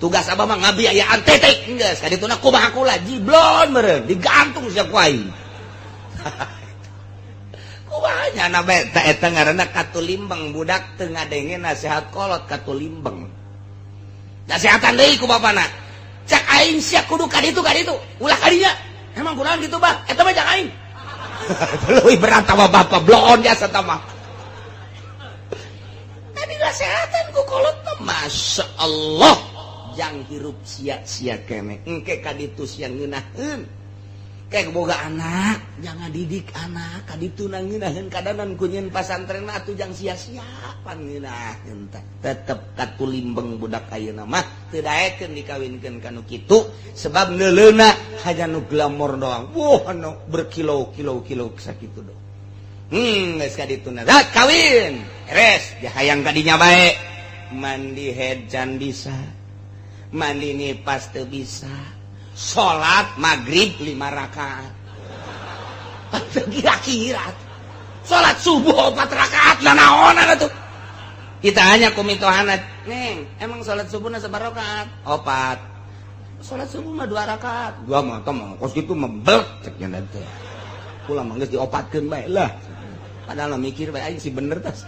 Tugas abah mah ngabiayaan titik geus ka dituna kumaha kula jiblon meureun digantung sia ku aing. Kumaha na bae ta eta ngaranna katulimbeng budak teu ngadenge nasihat kolot katulimbeng. Nasihatan deui ku bapana. Cak aing sia kudu ka ditu ulah ka dinya. Emang kurang gitu bah, eta mah cak aing. Leuwih berat mah bapak bloon jasa ta mah. Tadi nasihatan ku kolot mah Masya Allah. Jang hirup sia-sia keneh. Engke ka ditu sia ngeunaheun. Kayak boga anak, jangan didik anak, kaditu ngeunaheun kadanan ku nyeun pasantren mah atuh jang sia-sia pan ngeunaheun teh. Tetep katulimbeng budak ayeuna mah teu daekeun dikawinkeun ka nu kitu sebab neuleuna hanya nu glamor doang. Wah, anu berkilo-kilo-kilo sakitu doang. Geus kadituna. Dah kawin. Beres, hayang kadinya bae. Mandi head can bisa. Mandi nipas teu bisa. Salat maghrib 5 rakaat. Kira-kira salat subuh 4 rakaat lah naonan atuh. Kita hanya kumitohana, neng, emang salat subuh na sabaraha rakaat? 4. Salat subuh mah 2 rakaat. Dua mah teh mah kos kitu mah bel cek nya teh. Kula mah geus diopatkeun bae lah. Padahal mah mikir bae aing si bener tah.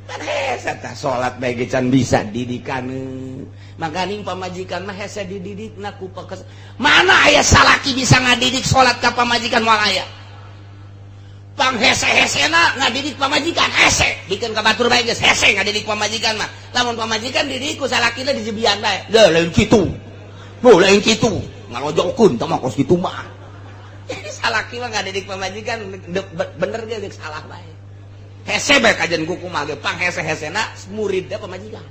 Kan hese tah salat bae ge can bisa didikaneun. Makaning pamajikan mah hese dididikna ku pekes. Mana aya salaki bisa ngadidik salat ka pamajikan moal aya. Pang hese-hesena ngadidik pamajikan hese, bikeun ka batur bae geus hese ngadidik pamajikan mah. Lamun pamajikan didik ku salakina dijebian bae. Deuh lain kitu. Duh lain kitu. Ngalojokeun tah mah kos kitu mah. Jadi salaki mah ngadidik pamajikan bener ge geus salah bae. Hese bae kajian ku kumaha ge pang hese-hesena muridna pamajikan.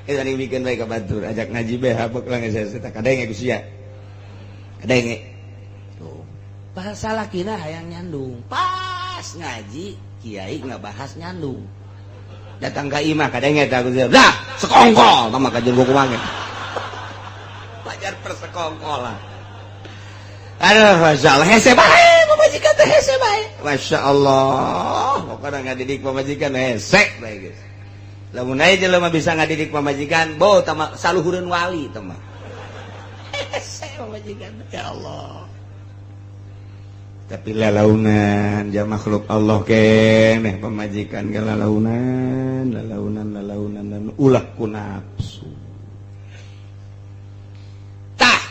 Eta ning bikin bae ka batur ajak ngaji bae habek lah geus hese tah kadenge ku sia. Kadenge. Tuh. Bahasa salakina hayang nyandung. Pas ngaji kiai ngabahas nyandung. Datang ka imah kadenge tah ku sia. Dah sekongkol tah mah kajian ku kumaha ge. Pajar persekongkolan. Aduh, Masya Allah, hese bae pamajikan teh hese bae. Masya Allah, pokoknya ngadidik pamajikan hese bae geus. Lamun aya jelema bisa ngadidik pamajikan, bo tama saluhureun wali tah mah. Hese pamajikan, ya Allah. Tapi lalaunan ja makhluk Allah keneh pamajikan ge lalaunan, lalaunan, lalaunan dan ulah ku nafsu. Tah,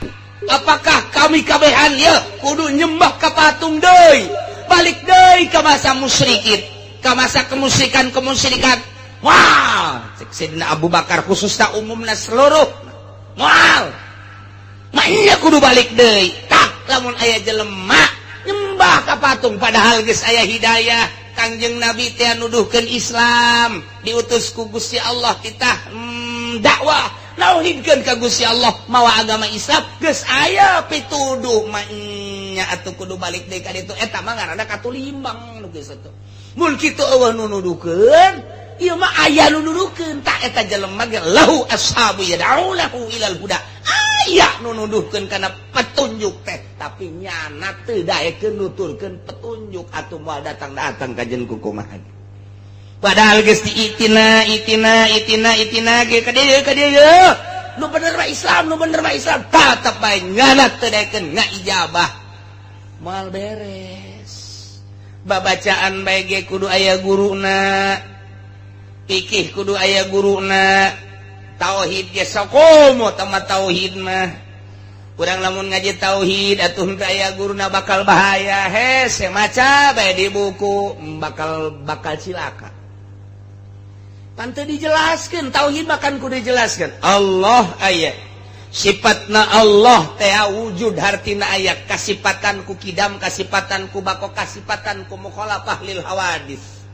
apakah kami kabehan ya kudu nyembah ka patung deui, balik deui ka masa musyrikin, ka masa kemusyrikan-kemusyrikan. Wah, cek Sidina Abu Bakar khususna umumna seluruh. Moal. Mah kudu balik deui. Tah, lamun aya jelema nyembah ka patung padahal geus aya hidayah, Kangjeng Nabi teh nuduhkeun Islam, diutus ku Gusti Allah titah dakwah nauhidkeun ka Gusti Allah mawa agama Islam geus aya pituduh mah nya atuh kudu balik deui ka ditu eta mah ngaranna katulimbang nu geus atuh. Mun kitu eueuh nu nuduhkeun ieu mah aya nu nuduhkeun tah eta jelema ge lahu ashabu yad'ulahu ilal huda. Aya nu nuduhkeun kana petunjuk teh tapi nyana teu daekeun nuturkeun petunjuk atuh moal datang-datang ka jeung kumaha. Padahal geus diitina itina itina itina ge ka dieu nu bener mah Islam, nu bener mah Islam tetep bae nyana teu daekeun ngaijabah moal beres. Babacaan bae ge kudu aya guruna, fikih kudu aya guruna, tauhid ge sakomo tama tauhid mah. Urang lamun ngaji tauhid atuh henteu aya guruna bakal bahaya. Hese maca bae di buku bakal cilaka. Pan teu dijelaskeun tauhid mah kan kudu dijelaskeun. Allah aya, sifatna Allah teh wujud hartina aya kasipatan ku kidam, kasipatan ku bako, kasipatan ku mukhalafah lil hawadis.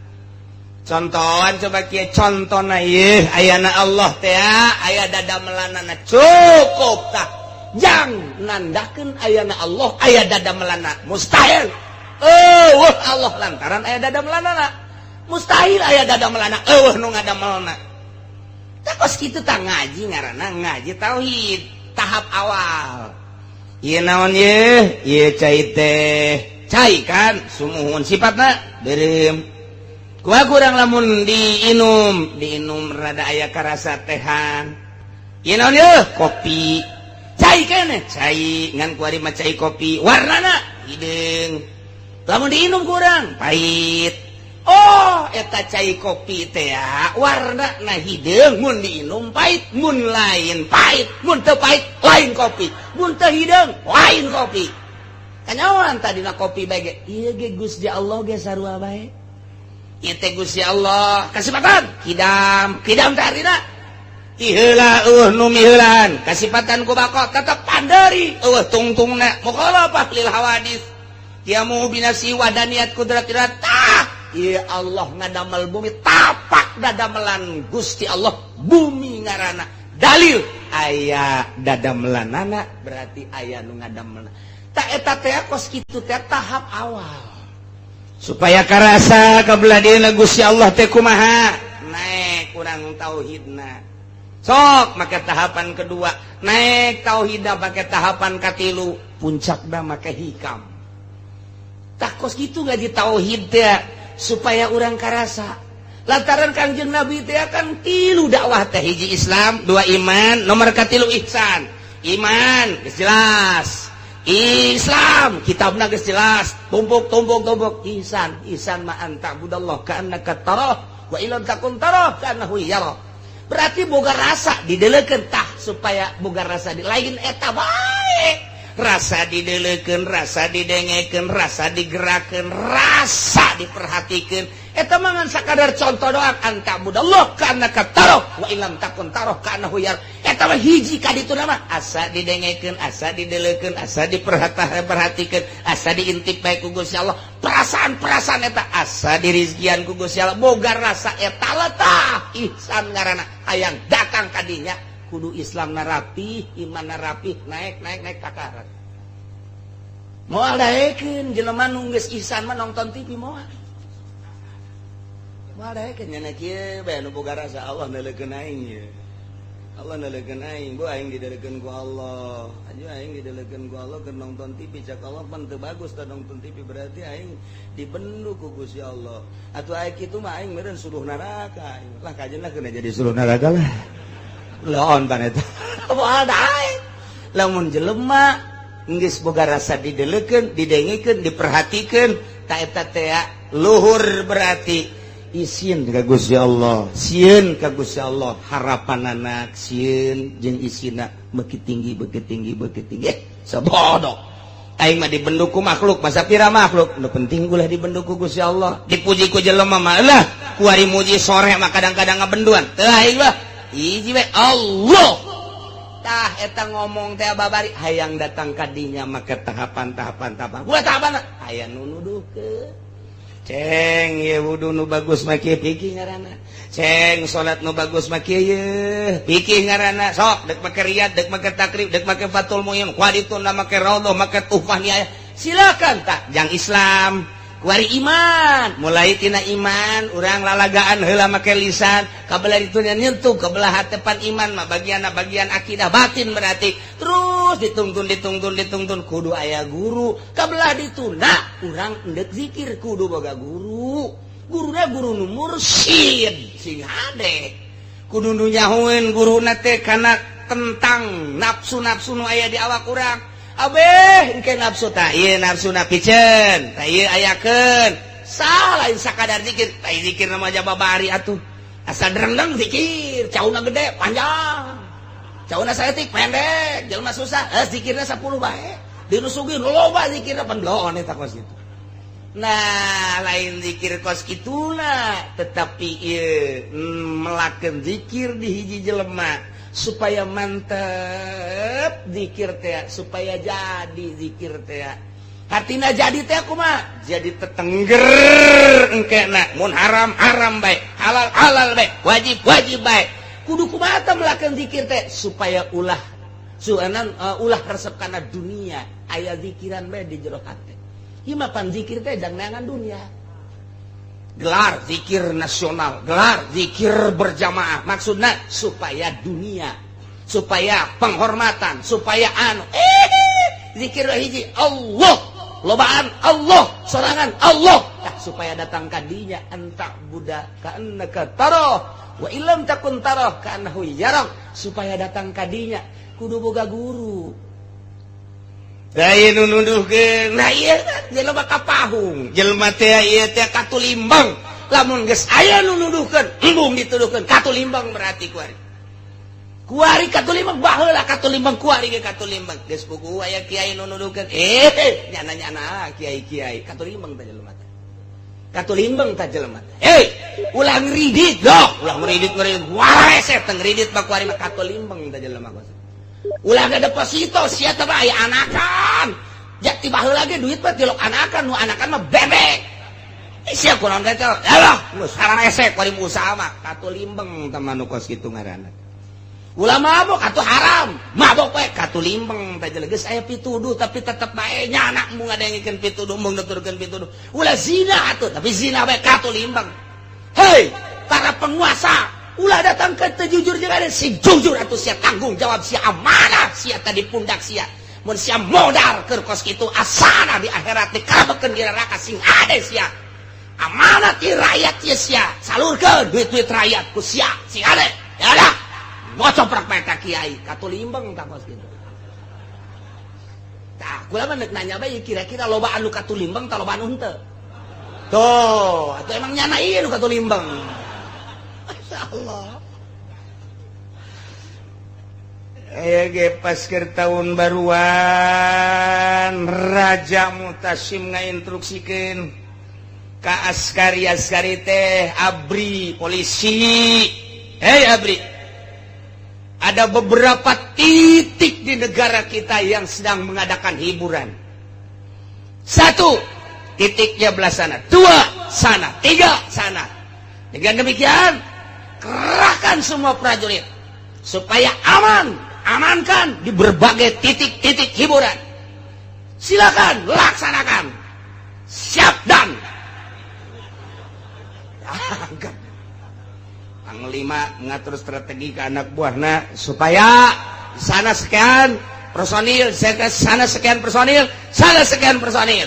Contohan coba kieu contona ieu ayana Allah teh aya dada melanana cukup tah. Jang nandakeun ayana Allah aya dada melana mustahil. Euweuh Allah lantaran aya dadamelanana. Mustahil aya dadamelanana, euweuh nu ngadamelna. Tah, kos kitu tah ngaji, ngaranna ngaji tauhid tahap awal. Ieu naon ye? Ieu cai teh. Cai kan sumuhun, sifatna beureum. Kumaha kurang lamun diinum, diinum rada aya karasa tehan. Ieu naon ye? Kopi. Cai keneh, cai, ngan kuari mah cai kopi, warnana hideung. Lamun diinum kurang pahit. Oh, eta cai kopi teh warna na hideung, mun diinum pahit. Mun lain pahit, mun teu pahit lain kopi, mun teu hideung lain kopi. Kanyawan tadi na kopi bae ge. Ieu ge Gusti Allah ge sarua bae. Ieu teh Gusti Allah kasipatan kidam. Kidam teh artina ti heula euweuh nu miheulaan. Kasipatan ku bako tetep panderi, euweuh tungtungna, mukhalafah lil hawadis, qiyamu binafsi wahdaniyat kudratillah. Tah, ieu Allah ngadamel bumi, tapak dadamelan Gusti Allah bumi ngaranna dalil aya dadamelanana, berarti aya nu ngadamelna. Tak, eta teh kos kitu teh tahap awal supaya karasa kabelah dieuna Gusti Allah teh kumaha. Naik kurang tauhidna, sok make tahapan kedua, naik tauhidna pakai tahapan katilu, puncakna make hikam. Tak, kos gitu ngaji tauhid teh supaya urang karasa, lantaran Kangjeng Nabi teh kan tilu dakwah teh: hiji Islam, dua iman, nomor katilu ihsan. Iman geus jelas, Islam kitabna geus jelas, tumpuk tumpuk tumpuk, ihsan. Ihsan ma an ta'budallah ka'annaka tarah wa illam takun tarah ka'annahu yara. Berarti boga rasa didelekeun. Tah, supaya boga rasa di lain eta bae, rasa didelekeun, rasa didengekeun, rasa digerakkeun, rasa diperhatikeun. Eta mah ngan sakadar contoh doang. An ta'budallah ka'annaka tarah wa illam takun tarah ka'annahu yara. Eta mah hiji ka ditu mah asa didengekeun, asa didelekeun, asa diperhatikeun, asa diintip bae ku Gusti Allah. Perasaan-perasaan eta asa dirizkian ku Gusti Allah, boga rasa eta tah ihsan ngaranna. Hayang datang kadinya kudu Islam narapi, iman narapi, naik naik naik takaran. Moal daekeun jelema nu geus ihsan mah nonton TV, moal moal daekeun. Nya kieu bae nu boga rasa, Allah neuleukeun aing ye, Allah neuleukeun aing, bu aing didelekeun ku Allah aja, aing didelekeun ku Allah keur nonton TV. Cak Allah pan teu bagus tah nonton TV, berarti aing dibendu ku Gusti Allah. Atuh aing kitu mah aing meureun suluh neraka aing lah, kajeun lah kena jadi suluh neraka lah. Laon pan eta moal daek lamun jelema geus boga rasa didelekeun, didengekeun, diperhatikeun. Ta eta teh luhur, berarti isin ka Gusti Allah, sieun ka Gusti Allah, harapan anak sieun jeung isina beuki tinggi, beuki tinggi, beuki tinggi. Sabodo aing mah dibendu ku makhluk, masa pira makhluk nu penting ulah dibendu ku Gusti Allah. Dipuji ku jelema mah lah, kuari muji sore mah kadang-kadang ngabenduan teu. Aing mah hiji we, Allah. Tah, eta ngomong teh babari hayang datang kadinya maka tahapan-tahapan, tahapan gua tahapan aya nu nuduhkeun. Ceng ye, wudu nu bagus mah kieu, pikir ngaranna. Ceng, salat nu bagus mah kieu ye, pikir ngaranna. Sok dek make riyad, dek make takrib, dek make Fathul Muin, kuari na make raudhah, make tuhfah niaya, silakan. Tak jang Islam, kuari iman. Mulai tina iman urang lalagaan heula make lisan, kabelah itu nyentuh kebelah hatepan. Iman mah bagian bagian akidah batin, berarti terus ditungtun, ditungtun, ditungtun, kudu aya guru. Kabelah ditunda urang endek zikir kudu boga guru, guruna guru nu mursyid sing hade, kudu nu nyahoeun guruna teh kana tentang nafsu-nafsu nu aya di awak urang. Abeh engke nafsu tak ieu, nafsu na piceun tak ieu, ayakeun. Salah lain sakadar zikir. Tak zikir nama babari atuh, asa drendeng zikir, cauna gede panjang, cauna saeutik pendek, jelema susah eh zikirna 10 bae dirusugi loba zikirna, pan bloon eta kos kitu. Nah, lain zikir kos kituna, tetapi ieu melakukan zikir di hiji jelema supaya mantep zikir teh, supaya jadi zikir teh hatina jadi teh kumaha, jadi tetengger engkena. Mun haram haram bae, halal halal bae, wajib wajib bae, kudu kumaha teh melakukan zikir teh supaya ulah suanan ulah resep kana dunia, aya zikiran bae di jero hati. Ieu mah pan zikir teh jang neangan dunia. Gelar zikir nasional, gelar zikir berjamaah, maksudna supaya dunia, supaya penghormatan, supaya anu zikir hiji Allah, lobaan Allah, sorangan Allah. Tah, supaya datang ka dinya anta buddha ka'annaka tarah wa illam takun tarah ka'annahu yarak, supaya datang ka dinya kudu boga guru. Lain nu nuduhkeun, nah ieu jelema kapahung, jelema teh ieu teh katulimbang. Lamun geus aya nu nuduhkeun, embung dituduhkeun katulimbang berarti kuari. Kuari katulimbang baheula katulimbang kuari ge katulimbang. Geus puguh aya kiai nu nuduhkeun, nyana-nyana kiai-kiai katulimbang teh jelema teh. Katulimbang teh jelema teh. Ulah ngridit doh, ulah ngridit ngridit. Wareseh teh ngridit mah kuari mah katulimbang teh jelema kos. Ulah ga deposito sia teh aya anakan. Ja tiba heula ge duit mah tilok anakan, nu anakan mah bebek. Sia kunaon teh? Alah, geus sararese kuari usaha mah katulimbang teh mah nu kos kitu ngaranna. Ulah mabok atuh haram, mabok we katulimbang teh jelema geus aya pituduh tapi tetep bae nyana mung ngadengikeun pituduh, mung nuturkeun pituduh. Ulah zina atuh, tapi zina bae katulimbang. Hei, para penguasa, ulah datang ke teu jujur jeung ada sing jujur atuh sia tanggung jawab sia amanah sia tadi pundak sia. Mun sia modar keur kos kitu asana di akhirat dikabekeun di neraka sing ade sia. Amanah ti rakyat ieu sia, salurkeun duit-duit rakyat ku sia sing ade. Ya dah. Ngocoprak bae ka kiai, katulimbang tah kos kitu. Tah, kula mah neuk nanya bae kira-kira loba anu katulimbang tah loba anu henteu. Tuh, atuh emang nyana ieu nu katulimbang. Masya Allah. Aya ge pas keur tahun baruan Raja Mutasim ngainstruksikeun ka askari-askari teh ABRI polisi. Hei ABRI, ada beberapa titik di negara kita yang sedang mengadakan hiburan. Satu, titiknya belah sana. Dua, sana. Tiga, sana. Dengan demikian, kerahkan semua prajurit supaya aman, amankan di berbagai titik-titik hiburan. Silakan laksanakan. Siap dan. Panglima ngatur strategi ke anak buahna supaya sana sekian personil, sana sekian personil, sana sekian personil.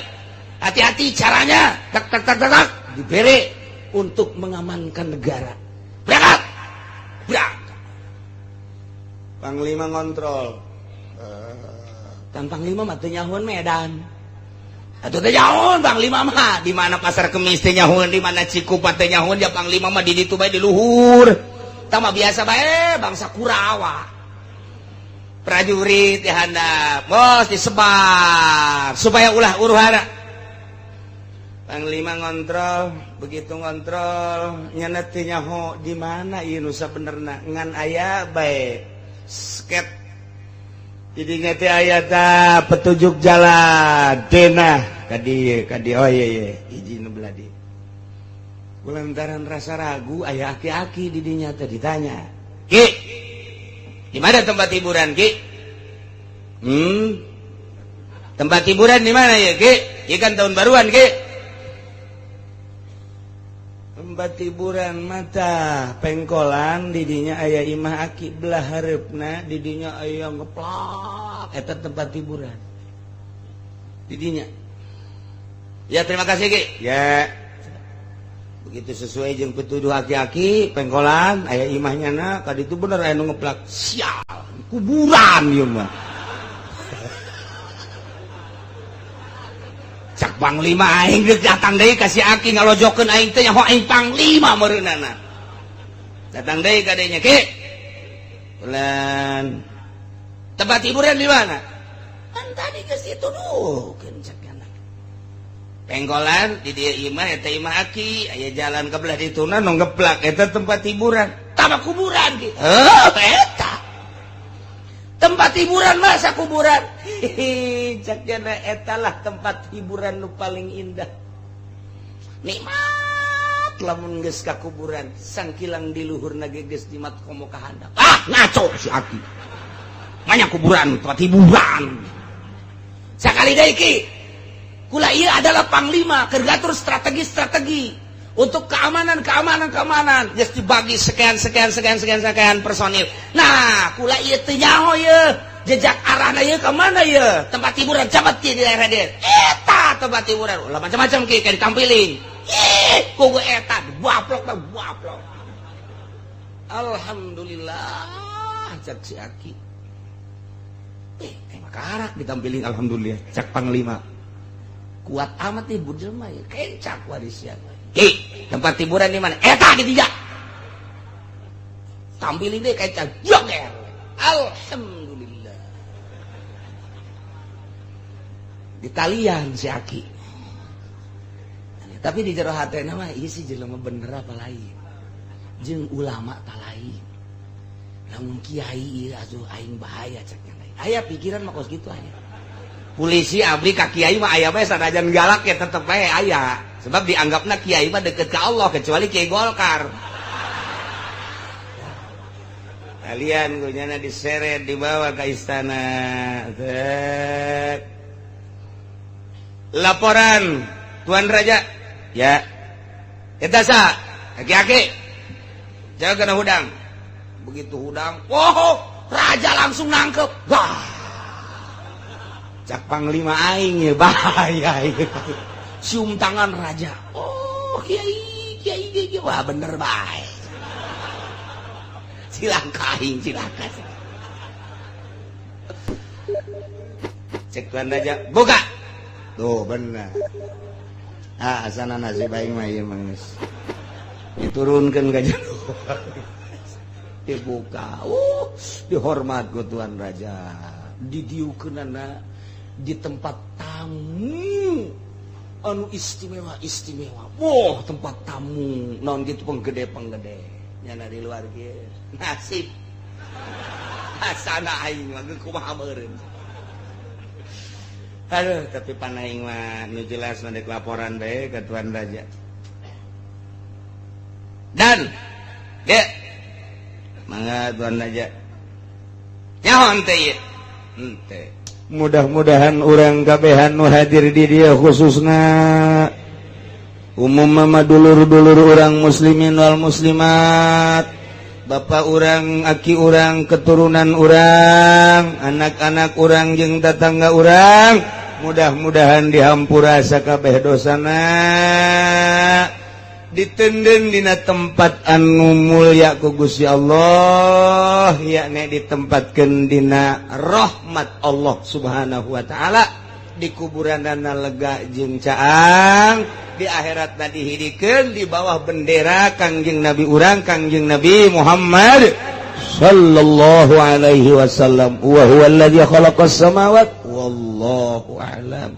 Hati-hati caranya, tak tak tak tak tak, diberi untuk mengamankan negara. Berangkat, berangkat. Panglima ngontrol. Kan Panglima mah teu nyahoan Medan. Atuh teh nyahoan Panglima mah di mana Pasar Kemis teh nyahoan, di mana Cikupa teh nyahoan, ya Panglima mah di ditu bae di luhur. Tah mah biasa bae bangsa Kurawa. Prajurit di handap, bos disebar supaya ulah huru-hara. Panglima ngontrol, begitu ngontrol nyana teu nyaho di mana ieu nu sabenerna ngan aya bae sket. Jadi teh aya ta petunjuk jalan denah ka dieu ka dieu, oh iya iya hiji nu belah dieu. Kulantaran rasa ragu aya aki-aki di dinya teh ditanya, "Ki, di mana tempat hiburan, Ki?" Tempat hiburan di mana ya, Ki? Ieu kan tahun baruan, Ki. Tempat hiburan mata pengkolan didinya aya imah aki belah hareupna didinya aya ngeplak eta tempat hiburan didinya. Ya terima kasih Ki. Ya. Begitu sesuai jeung pituduh aki-aki pengkolan aya imahnya na ka ditu bener aya nu ngeplak. Sial, kuburan ieu mah. Cak Panglima aing geus datang deui ka si aki ngalojokeun aing teh nyaho aing Panglima meureunana. Datang deui ka dinya Ki. Bulan. Tempat hiburan di mana? Kan tadi geus dituduhkeun cak anak. Pengkolan di dieu imah eta imah aki aya jalan ke belah dituna nu ngeplak eta tempat hiburan. Tama kuburan Ki. Heuh eta. Tempat hiburan masa kuburan. Hihi, cak jana etalah tempat hiburan nu paling indah. Nikmat lamun geus ka kuburan, sangkilang di luhurna ge geus dimat komo ka handap. Ah, ngaco si aki. Banyak kuburan, tempat hiburan. Sakali deui Ki. Kula ieu adalah panglima keur ngatur strategi-strategi untuk keamanan keamanan keamanan geus dibagi sekian sekian sekian sekian sekian personil. Nah, kula ieu teu nyaho ieu jejak arahna ieu ka mana ieu? Tempat hiburan cabat di daerah dieu. Eta tempat hiburan. Ulah macam-macam ki kayak ditampilin. Ih, kugu eta dibaplok baplok. Alhamdulillah cak si Aki. Eh, makarak ditampilin alhamdulillah cak panglima. Kuat amat nih budel mah ya. Kencak warisnya. Ki, tempat hiburan di mana? Eta di tiga. Tampilin deh kencak. Joger. Alhamdulillah. Ditalian si Aki. Tapi di jero hatena mah ieu si jelema bener apa lain. Jeung ulama ta lain. Lamun kiai ieu asuh aing bahaya cek nya lain. Aya pikiran mah kos kitu aya. Polisi abdi ka kiai mah aya bae sanajan galak ya tetep bae aya. Sebab dianggapna kiai mah deket ka Allah kecuali kiai Golkar. Kalian gunyana diseret dibawa ke istana. Zek. Laporan Tuan Raja. Ya. Eta sa, aki-aki. Jaga kena hudang. Begitu hudang, wow, raja langsung nangkep. Wah. Cak panglima aing ya bahaya ya. Cium tangan raja. Oh, kiai, kiai, kiai. Wah, bener bae. Cilaka aing, cilaka. Cek Tuan Raja, buka. Tuh bener. Ah, asana nasib aing mah ieu mah geus. Diturunkeun ka jero. Dibuka. Dihormat ku Tuan Raja. Didiukeunana di tempat tamu anu istimewa istimewa. Wah, tempat tamu naon gitu penggede-penggede. Nyana di luar kieu. Nasib. Asana aing mah kumaha meureun. Aduh, tapi panaing mah nu jelas mah dek laporan bae ke Tuan Raja. Dan ge mangga Tuan Raja. Nyaho henteu ieu? Henteu. Mudah-mudahan urang kabehan nu hadir di dieu khususna umum mah dulur-dulur urang muslimin wal muslimat, bapak urang, aki urang, keturunan urang, anak-anak urang jeung tetangga urang, mudah-mudahan dihampura sakabeh dosana, ditenden dina tempat anu mulia ku Gusti Allah, yakni ditempatkeun dina rahmat Allah Subhanahu wa taala, di kuburanana lega jeung caang, di akhiratna dihidikeun di bawah bendera Kangjeng Nabi urang Kangjeng Nabi Muhammad sallallahu alaihi wasallam. Wa huwa alladzi khalaqas samawati wallahu a'lam.